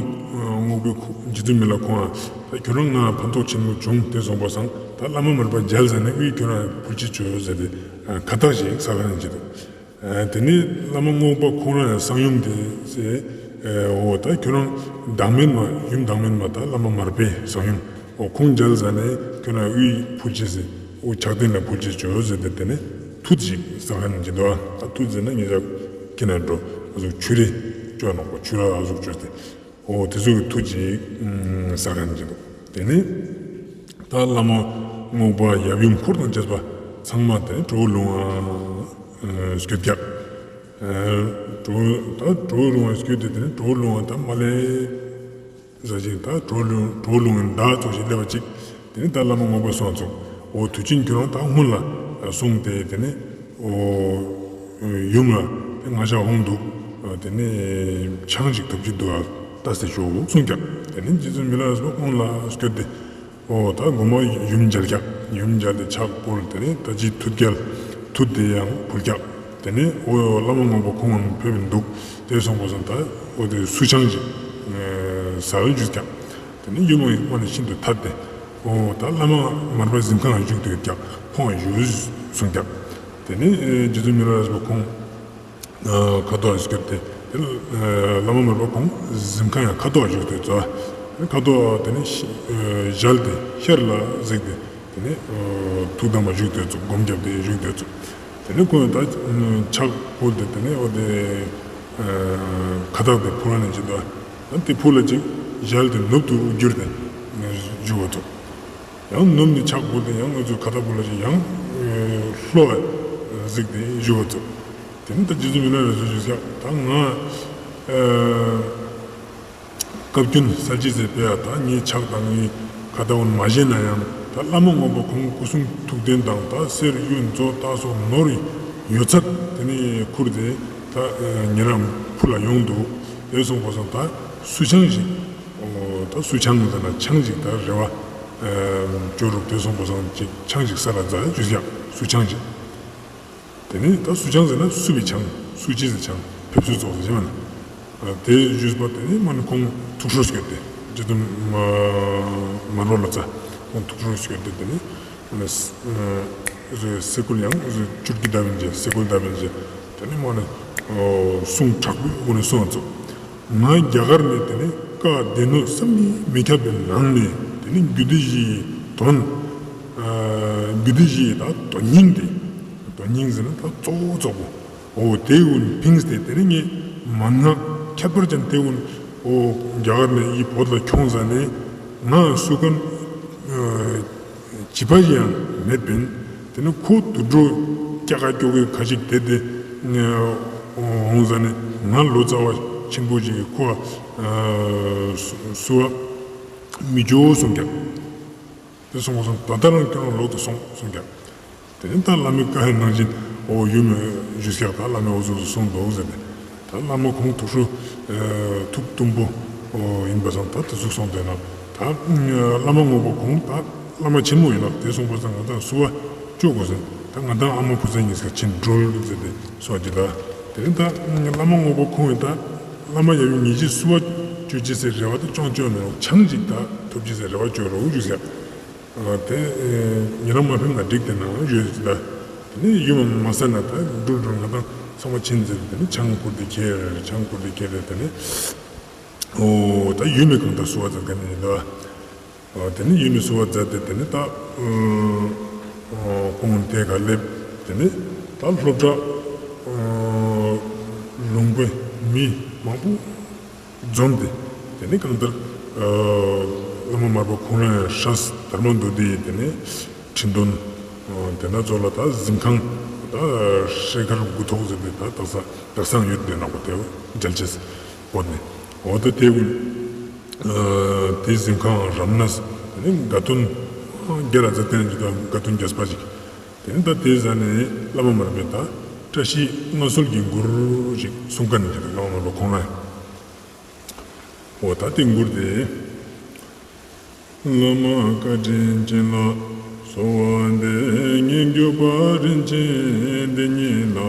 རྔོག་པའི་རྗེ་བཙུན་མི་ལ་ཁོང་ད་ཁྱོད་རང་ང་ཕན་ཐོགས་ཆེན་མོ་བྱུང་དེ་སོང་པ་སང་ད་བླ་མ་མར་པ་མཇལ་ཟ་ནས་ཨུའི་ཁྱོད་རང་ཕུལ་ཅི་ཅོ་ཟེར་ཏེ་ཁ་བཏགས་ཤིག་ས་ལ་ནས་ཅི་འདུག། དེ་ནས་བླ་མ་རྔོག་པ་ཁོང་རང་ཡང་གསང་ཡུམ་དེ་ཟེར། འོ་ད་ཁྱོད་རང་བདག་མེད་མ་ཡུམ་བདག་མེད་མ་ད་བླ་མ་མར་པའི་གསང་ཡུམ་འོ་ཁོང་མཇལ་ཟ་ནས་ཁྱོད་རང་ཨུའི་ཕུལ་ཅི་ཟེར་འོ་ཕྱག་རྟེན་ལ་ཕུལ་ཅི་ཅོ་ཟེར་ཏེ་དེ་ནས་ཐུད་ཅིག་ས་ལ་ནས་ཅི་འདུག། ད་ཐུད་ཟེར་ན་ངེད་ཅག་ཁྱེད་ན་འགྲོ་ཨ་ཟུག་ཆུ་རེ་ཅོ་ནོག་པ་ཆུ་ར་ཨ་ཟུག་ཅོས་ཏེ་འོ་དེ་ཚོ་གི་ཐུད་ཅིག་ས་ལ་ནས་ཅི་འདུག། དེ་ནས། ད་བླ་མ་རྔོག་པ་ཡབ་ཡུམ་འཁོར་དང་བཅས་པ་ཚང་མ་དེ་ནི་གྲོ་བོ་ལུང་ང་སྐྱོད་ཀྱག། གྲོ་བོ་ད་གྲོ་བོ་ལུང་ང་སྐྱོད་དེ་དེ་ནི་གྲོ་བོ་ལུང་ང་ད་མ་ལེ་ཟ་ཅིག་ད་གྲོ་བོ་ལུང་གྲོ་བོ་ལུང་ངི་མདའ་ཙོགས་ཤིག་སླེབས་པ་ཅིག། དེ་ནི་ད་བླ་མ་རྔོག་པ་སོང་ཙོགས་འོ་དུས་ཆེན་ཁྱོད་རང་ད་སྔོན་ལ་སོང་སྟེ་དེ་ནི་འོ་ཡུམ་ལ་དེ་ང་ཞ་འོང་འདུག། དེ་ནི་ཆང་ཞིག་ཐོབ་ཀྱི་འདུག་ཨ་ལྟ་སྟེ་ཤོག་གསུངས་ཀྱག། དེ་ནི་རྗེ་བཙུན་མི་ལ་རས་པ་ཁོང་ལ་སྐྱོད་དེ། འོ་ད་གོ་མ་ཡུམ་མཇལ་ཀྱག། ཡུམ་མཇལ་ཏེ་ཕྱག་ཕུལ། དེ་ནས་ད་ཅི་ཐུད་རྒྱལ་ཐུད་དེ་ཡང་ཕུལ་ཀྱག། དེ་ནས་འོ་བླ་མ་རྔོག་པ་ཁོང་ཕེབས་འདུག། དེ་སོང་པ་སང་ད་འོ་དེ་སུ་ཆང་ཞིག་ཟ་བའི་ཞུས་ཀྱག། དེ་ནས་ཡུམ་མ་ནི་ཤིན་ཏུ་ཐད་དེ་འོ་ད་བླ་མ་མར་པ་གཟིམ་ཁང་ང་བཞུགས་ཏེ་ཡོད་ཀྱག། ཁོང་ང་ཞུས་གསུངས་ཀྱག། དེ་ནས་རྗེ་བཙུན་མི་ལ་རས་པ་ཁོང་ཁ་ཐོག་སྐྱོད་དེ། དེ་བླ་མ་མར་པ་ཁོང་གཟིམ་ཁང་ཡང་ཁ་ཐོག་བཞུགས་ཏེ་ཙོགས། ཁ་ཐོག་དེ་ནས་ཞལ་དེ་ཤར་ལ་གཟིགས་ཏེ་དེ་ནས་ཐུགས་དམ་ལ་བཞུགས་ཏེ་ཙོགས། སྒོམ་བརྒྱབ་སྟེ་བཞུགས་ཏེ་ཙོགས། དེ་ནས་ཁོང་ད་ཕྱག་ཕུལ་ཏེ་དེ་ནས་འོ་དེ་ཁ་བཏགས་དེ་ཕུལ་ནས་ཅི་ད་དེ་ཕུལ་ཅིག་ཞལ་དེ་ནུབ་ཏུ་བསྒྱུར་ཏེ་བཞུགས་པ་ཙོགས། ཡང་ནུབ་ནས་ཕྱག་ཕུལ་ཏེ་ཡང་ང་ཚོས་ཁ་བཏགས་ཕུལ་ཅིག་ཡང་ལྷོ་གཟིགས་ཏེ་བཞུགས་པ་ཙོགས། དེ་ནས་ད་རྗེ་བཙུན་མི་ལ་རས་པས་ཞུས་ཀྱག། ད་ང་བཀའ་བཀྱོན་སལ་ཅེས་སི་ཕི་ཡ་ད་ངའི་ཕྱག་དང་ངའི་ཁ་བཏགས་མ་བཞེས་ན་ཡང་ད་བླ་མ་རྔོག་པ་ཁོང་སྐུ་གསུང་ཐུགས་རྟེན་དང་ད་གསེར་གཡུ་མཛོ་རྟ་སོགས་ནོར་ཡོད་ཚད་དེ་ནས་ཁུར་ཏེ་ད་ཉེ་རང་ཕུལ་ལ་ཡོང་འདུག། དེ་སོང་པ་སང་ད་སུ་ཆང་ཞིག་འོ་ད་སུ་ཆང་ཟེར་ན་ཆང་ཞིག་ད་རེ་བ་ཅོ་རུག། དེ་སོང་པ་སང་ཅིག་ཆང་ཞིག་ཟ་ར་མཛད་ཞུས་ཀྱག། སུ་ཆང་ཞིག། དེ་ནས་ད་སུ་ཆང་ཟེར་ན་སུ་བའི་ཆང་། སུ་ཅི་ཟེར་ཆང་ཕེབས་བསུ་ཙོགས་ཟེར་ཅེས་མ་ན། དེ་ཞུས་པ་དེ་ནས་མ་ནི་ཁོང་ཐུགས་ཁྲོ་སྐྱེས་ཏེ་རྗེ་བཙུན་མར་པ་ལོ་ཙཱ་ཁོང་ཐུགས་ཁྲོ་སྐྱེས་ཏེ་དེ་ནས་མ་ནི་སེ་གོལ་ཡང་ཅུར་གི་བརྡབ་ཡིན་ཅེས་སེ་གོལ་བརྡབ་ཡིན་ཅེས་དེ་ནས་མ་ནི་གསུང་དྲག་པོའི་སྒོ་ནས་གསུངས་ཙོགས། ང་རྒྱ་གར་ནས་དེ་ནས་བཀའ་སྡེ་སྣོད་བསམ་གྱིས་མི་ཁྱབ་པའི་ནང་ནས་དེ་ནས་རྒྱུད་སྡེ་བཞིའི་དོན། རྒྱུད་སྡེ་བཞིའི་ད་དོན་སྙིང་དེ། དོན་སྙིང་ཟེར་ན་ད་གཙོ་བོ་གཙོ་བོ། འོ་དེ་ཀུན་ཕིངས་ཏེ་དེ་ནས་ངས་མན་ངག་ཁྱད་པར་ཅན་དེ་ཀུན་འོ་རྒྱ་གར་ནས་འི་བོད་ལ་ཁྱོངས་ཟ་ནས་ང་སུ་གང་བྱིས་པ་ཞིག་ཡང་མེད་པིན། དེ་ནི་ཁོ་དུད་འགྲོ་སྐྱ་ཀ་སྐྱོ་གི་ཁ་ཅིག་དེ་དེ་འོང་ཟ་ནས་ང་ལོ་ཙཱ་བ་ཆེན་པོ་ཞིག་གི་ཁོ་བ་སུ་བ་མི་འཇོ་གསུངས་ཀྱག། དེ་སོང་པ་སང་ད་ལྟ་རང་ཁྱོད་རང་ལོག་ཏུ་སོང་གསུངས་ཀྱག། དེ་ནི་ད་བླ་མའི་བཀའ་ཡི་ནང་བཞིན་འོ་ཡུམ་ཞུས་ཀྱག། ད་བླ་མས་འོ་ཟུག་གསུངས་འདུག་ཟེར་ཏེ། ད་བླ་མ་ཁོང་ཐུགས་སུ་ཐུགས་གཏུམ་པོ་ཡིན་པ་སང་ད་དེ་ཟུག་སོང་དེ་ན་ད་བླ་མ་རྔོག་པ་ཁོང་ད་བླ་མ་ཆེན་མོ་ཡིན་ན་དེ་སོང་པ་སང་ང་དང་བསུ་བ་ཅོ་དགོས་ཟེར། ད་ང་དང་ཨ་མ་བུ་ཚ་གཉིས་ཀ་ཕྱིན་འགྲོལ་ཟེར་ཏེ་སོང་ཅི་ད། དེ་ནི་ད་བླ་མ་རྔོག་པ་ཁོང་ཡིན་ད་བླ་མ་ཡབ་ཡུམ་གཉིས་ཀྱི་བསུ་བ་ཅོ་ཅེས་སི་རེ་བ་ད་ཅོང་ཅོ་མེད་རུང་ཆང་ཅིག་ད་ཐོབ་ཅེས་སི་རེ་བ་ཅོ་རོགས་ཞུས་ཀྱག། དེ་ཉེ་རང་མ་ཕེབས་ན་འགྲིག་དེ་ན་ཡོད་ཅི་ད། དེ་ནི་ཡུམ་མ་ཟ་ན་ད་འགྲུལ་འགྲུལ་ང་དང་ཚང་མ་ཕྱིན་ཟེར་ཏེ་དེ་ནི་ཆང་ཁུར་ཏེ་ཁྱེར་ཆང་ཁུར་ཏེ་ཁྱེར་ཏེ་དེ་ནི་འོ་ད་ཡུམ་མི་གང་ད་བསུ་བ་མཛད་མཁན་ཡིན་ད། དེ་ནི་ཡུམ་མི་བསུ་བ་མཛད་དེ་དེ་ནི་ད་ཁོང་དེ་ག་སླེབས། དེ་ནི་ད་སློབ་གྲྭ་ལུང་པའི་མི་མང་པོ་འཛོམས་ཏེ་དེ་ནི་གང་ལྟར་བླ་མ་མར་པ་ཁོང་རང་ཡང་སྲས་དར་མ་མདོ་སྡེའི་དེ་ནི་ཁྲི་འདོན། དེ་ན་ཚོ་ལ་ད་གཟིམ་ཁང་ད་ཤེལ་དཀར་དགུ་ཐོག་ཟེར་ཏེ་ད་དག་ས་དག་སང་ཡོད་དེ་ན་གོ་དེ་མཇལ་ཅེས་བོད་ནས་འོ་ད་དེ་ཀུན་དེ་གཟིམ་ཁང་རབ་གནས་དེ་ནི་དགའ་སྟོན་བརྒྱ་ར་ཛ་དེ་ནི་ད་དགའ་སྟོན་རྒྱས་པ་ཅིག། དེ་ནི་ད་དེ་ཟ་ནས་བླ་མ་མར་པས་ད་བཀྲ་ཤིས་མངའ་གསོལ་གྱི་མགུར་ཞིག་གསུང་མཁན་ནི་ཅི་ད་བླ་མ་མར་པ་ཁོང་རང་འོ་ད་དེ་མགུར་དེ། བླ་མ་བཀའ་དྲིན་ཅན་ལ་གསོལ་བ་འདེབས། སྙན་བརྒྱུད་པ་རིན་ཆེན་འདི་ཉིད་ལ།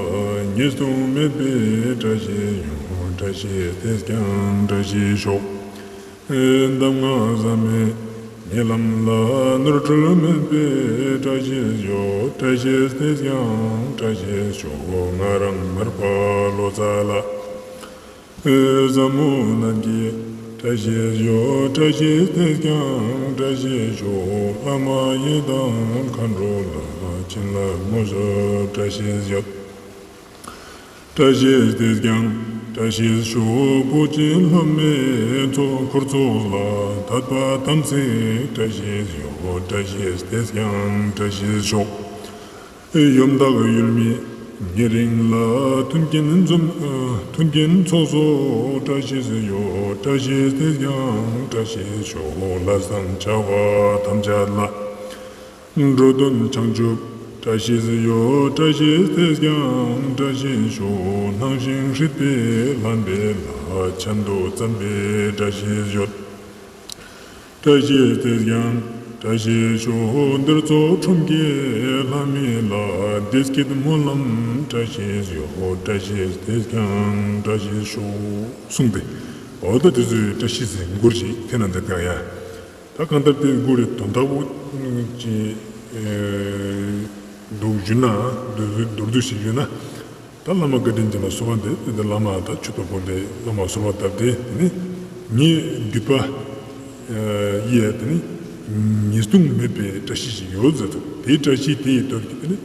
ཉེས་ལྟུང་མེད་པའི་བཀྲ་ཤིས་ཡོང་། བཀྲ་ཤིས་ཏེ་ཀྱང་བཀྲ་ཤིས་ཤོག། གདམས་ངག་ཟབ་མོའི་ཉེ་ལམ་ལ། ནོར་འཁྲུལ་མེད་པའི་བཀྲ་ཤིས་ཤོག། བཀྲ་ཤིས་ཏེ་ཀྱང་བཀྲ་ཤིས་ཤོག། ང་རང་མར་པ་ལོ་ཙཱ་ལ། ཟབ་མོ་རྣམས་ཀྱི་བཀྲ་ཤིས་ཤོག། བཀྲ་ཤིས་ཏེ་ཀྱང་བཀྲ་ཤིས་ཤོག། བླ་མ་ཡི་དམ་མཁའ་འགྲོ་ལ། བྱིན་རླབས་དངོས་སུ་བཀྲ་ཤིས་ཤོག། བཀྲ་ཤིས་ཏེ་ཀྱང་ བཀྲ་ཤིས་ཤོག། བུ་ཆེན་སློབ་མའི་ཚོགས་འཁོར་ཚོགས་ལ། དད་པ་དམ་ཚིག་བཀྲ་ཤིས་ཤོག། བཀྲ་ཤིས་དེས་ཀྱང་བཀྲ་ཤིས་ཤོག། ཡོན་བདག་ཡུལ་མི་ཉེ་རིང་ལ། མཐུན་རྐྱེན་འཛོམས་མཐུན་རྐྱེན་ཚོགས་སུ་བཀྲ་ཤིས་ཡོད། བཀྲ་ཤིས་དེས་ཀྱང་བཀྲ་ཤིས་ཤོག། ལས་དང་བྱ་བ་ཐམས་ཅད་ལ། འགྲོ་དོན་བྱང་ཆུབ་བཀྲ་ཤིས་ཡོད། བཀྲ་ཤིས་དེས་ཀྱང་བཀྲ་ཤིས་ཤོག། སྣང་ཞིང་སྲིད་པའི་ལྷ་འདྲེ་ལ། ཆན་དུ་བརྩམས་པའི་བཀྲ་ཤིས་ཡོད། བཀྲ་ཤིས་དེས་ཀྱང་བཀྲ་ཤིས་ཤོག། འདིར་ཚོགས་ཁྲོམ་གྱི་ལྷ་མི་ལ། བདེ་སྐྱིད་སྨོན་ལམ་བཀྲ་ཤིས་ཡོད། བཀྲ་ཤིས་དེས་ཀྱང་བཀྲ་ཤིས་ཤོག། གསུངས་ཏེ། འོ་ད་དེ་ཚོའི་བཀྲ་ཤིས་ཟེར་མགུར་ཞིག་དེ་ན་འདི་དང་ཡ། ད་གང་ལྟར་དེ་མགུར་རི་དོན་དག་པོ་ཅི་འདུག་ཞུ་ན། མདོར་བསྡུས་ཤིག་ཞུ་ན། ད་བླ་མ་བཀའ་དྲིན་ཅན་ལ་གསོལ་བ་འདེབས། དེ་བླ་མ་ད་མཆོད་པ་ཕུལ་ཏེ་བླ་མ་གསོལ་བ་བཏབ་སྟེ། དེ་ནི་ངའི་འདུན་པ་ཡི་དེ་ནི་ཉེས་ལྟུང་མེད་པའི་བཀྲ་ཤིས་ཤིག་ཡོད་ཟེར་དུ། དེའི་བཀྲ་ཤིས་དེའི་སྟོབས་ཀྱིས་དེ་ནི་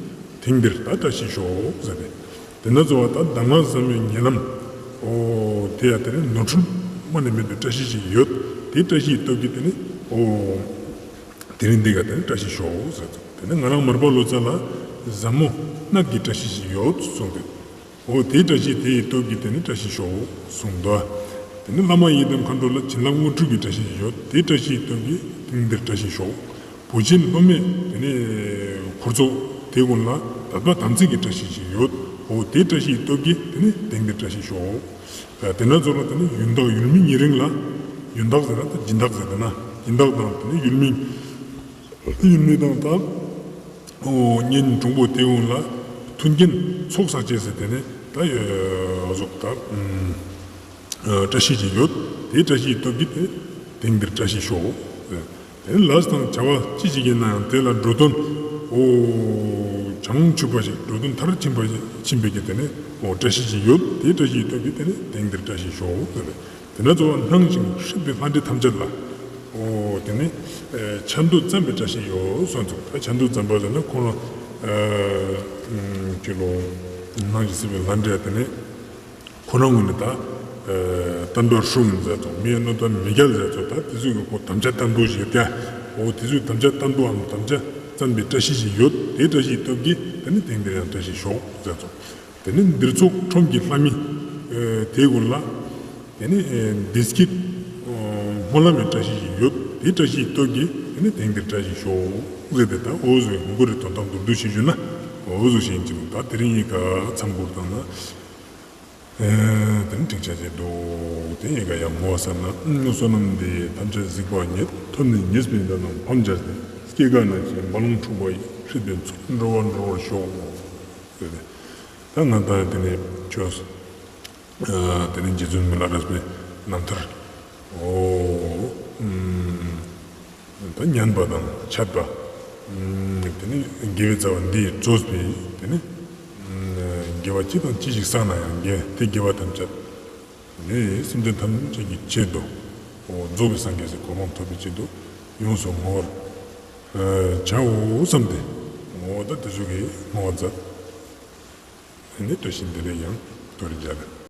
དེང་འདིར་ད་བཀྲ་ཤིས་ཤོག་ཟེར་ཏེ། དེ་ན་ཚོ་བ་ད་གདམས་ངག་ཟབ་མོའི་ཉེ་ལམ། འོ་དེ་ཡ་དེ་ནི་ནོར་འཁྲུལ་མ་ནི་མེད་པའི་བཀྲ་ཤིས་ཤིག་ཡོད། དེའི་བཀྲ་ཤིས་སྟོབས་ཀྱིས་དེ་ནི་འོ། དེ་རིང་འདི་ག་དེ་ནི་བཀྲ་ཤིས་ཤོག་ཟེར་དུ། དེ་ནི་ང་རང་མར་པ་ལོ་ཙཱ་ལ་ཟབ་མོ་སྣབས་ཀྱི་བཀྲ་ཤིས་ཤིག་ཡོད་གསུངས་ཏེ། འོ་དེའི་བཀྲ་ཤིས་དེའི་སྟོབས་ཀྱིས་དེ་ནི་བཀྲ་ཤིས་ཤོག་གསུངས་དོ། དེ་ནི་བླ་མ་ཡི་དམ་མཁའ་འགྲོ་ལ། བྱིན་རླབས་དངོས་གྲུབ་ཀྱི་བཀྲ་ཤིས་ཤིག་ཡོད། དེའི་བཀྲ་ཤིས་སྟོབས་ཀྱིས་དེང་འདིར་བཀྲ་ཤིས་ཤོག། བུ་ཆེན་སློབ་མའི་དེ་ནི་འཁོར་ཚོགས་དེ་ཀུན་ལ། དད་པ་དམ་ཚིག་གི་བཀྲ་ཤིས་ཤིག་ཡོད། འོ་དེའི་བཀྲ་ཤིས་སྟོབས་ཀྱིས་དེ་ནི་དེང་འདིར་བཀྲ་ཤིས་ཤོག། དེ་ན་ཚོ་ལ་དེ་ནི་ཡོན་བདག་ཡུལ་མི་ཉེ་རིང་ལ། ཡོན་བདག་ཟེར་ན་ད་སྦྱིན་བདག་ཟེར་དེ་ན། སྦྱིན་བདག་དང་དེ་ནི་ཡུལ་མི། ཡུལ་མི་དང་ད་འོ་གཉེན་དྲུང་པོ་དེ་ཀུན་ལ་མཐུན་རྐྱེན་ཚོགས་བསགས་བྱས་ཟེར་དེ་ནི་ད་ཡོ་ཟོག་ད་བཀྲ་ཤིས་ཤིག་ཡོད། དེའི་བཀྲ་ཤིས་སྟོབས་ཀྱིས་དེ་དེང་འདིར་བཀྲ་ཤིས་ཤོག། དེ་ལས་དང་བྱ་བ་ཅི་ཞིག་ཡིན་ན་ཡང་དེ་ལ་འགྲོ་དོན་འོ་བྱང་ཆུབ་པ་ཞིག། འགྲོ་དོན་མཐར་ཕྱིན་པ་ཕྱིན་པའི་གི་དེ་ནི་འོ་བཀྲ་ཤིས་ཤིག་ཡོད། དེའི་བཀྲ་ཤིས་སྟོབས་ཀྱིས་དེ་ནི་དེང་འདིར་བཀྲ་ཤིས་ཤོག་ཟེར་ནས། དེ་ན་ཚོ་བ་སྣང་ཞིང་སྲིད་པའི་ལྷ་འདྲེ་ཐམས་ཅད་ལ། འོ་དེ་ནི་ཆན་དུ་བརྩམས་པའི་བཀྲ་ཤིས་ཡོད་གསུངས་འདུག། ད་ཆན་དུ་བརྩམས་པ་ཟེར་ན་ཁོང་རང་ཅི་ལོ་སྣང་ཞིང་སྲིད་པའི་ལྷ་འདྲེ་དེ་ནི་ཁོ་རང་ངོས་ནས་ད་བསྟན་པ་སྲུང་ཡིན་ཟེར་ཚོ། མིའི་གནོད་པ་མི་རྒྱལ་ཟེར་ཚོ། ད་དེ་ཚོ་གི་ཁོ་དམ་བཅའ་བརྟན་པོ་ཞིག་ཡོད་ཀྱང་། འོ་དེ་ཚོའི་དམ་བཅའ་བརྟན་པོའམ་དམ་བཅའ་བརྩམས་པའི་བཀྲ་ཤིས་ཤིག་ཡོད། དེའི་བཀྲ་ཤིས་སྟོབས་ཀྱིས་དེ་ནི་དེང་འདིར་ཡང་བཀྲ་ཤིས་ཤོག་ཟེར་ཚོ། དེ་ནི་འདིར་ཚོགས་ཁྲོམ་གྱི་ལྷ་མི་དེ་ཀུན་ལ་དེ་ནི་བདེ་སྐྱིད་སྨོན་ལམ་མི་བཀྲ་ཤིས་ཤིག་ཡོད། དེའི་བཀྲ་ཤིས་སྟོབས་ཀྱིས་དེ་ནི་དེང་འདིར་བཀྲ་ཤིས་ཤོག་ཟེར་ཏེ། ད་འོ་ཟོ་མགུར་རི་དོན་དག་མདོར་བསྡུས་ཤིག་ཞུ་ན་འོ་ཟོ་ཞིག་ཡིན་ཅིག། ད་དེ་རིང་ཡི་ག་མཚམས་འགོར་དང་ན། དེ་ནི་དྲིན་ཆེ་ཆེ་འདུག། དེ་ཡི་ག་ཡང་བསྔོ་བ་ཟེར་ན། བསོད་ནམས་འདི་ཡིས་ཐམས་ཅད་གཟིགས་པ་ཉིད། ཐོབ་ནས་ཉེས་པའི་དགྲ་རྣམས་ཕམ་བྱས་ཏེ། སྐྱེ་རྒ་ན་འཆིའི་རྦ་ཀློང་འཁྲུགས་པ་ཡི། སྲིད་པའི་མཚོ་ལས་འགྲོ་བ་སྒྲོལ་བར་ཤོག། ཟེར་ཏེ། ད་ང་ད་དེ་ནི་ཆོས་དེ་ནི་རྗེ་བཙུན་མི་ལ་རས་པའི་རྣམ་ཐར། འོ་ད་ཉན་པ་དང་འཆད་པ། དེ་ནི་དགེ་བའི་རྩ་བ་འདི་རྫོགས་པའི་དེ་ནི་དགེ་བ་ཅི་དང་ཅི་ཞིག་བསགས་ན་ཡང་དགེ་དེ་དགེ་བ་ཐམས་ཅད་ནི་སེམས་ཅན་ཐམས་ཅད་ཀྱི་ཆེད་དུ། འོ་རྫོགས་པའི་སངས་རྒྱས་སི་གོ་འཕང་ཐོབ་པའི་ཆེད་དུ་ཡོངས་སུ་བསྔོ་བར་བྱའོ་བསམ་སྟེ། འོ་ད་དེ་ཚོ་གི་བསྔོ་བ་མཛད། དེ་ནི་བཀྲ་ཤིས་བདེ་ལེགས་ཡང་དོ་རུ་མཇལ།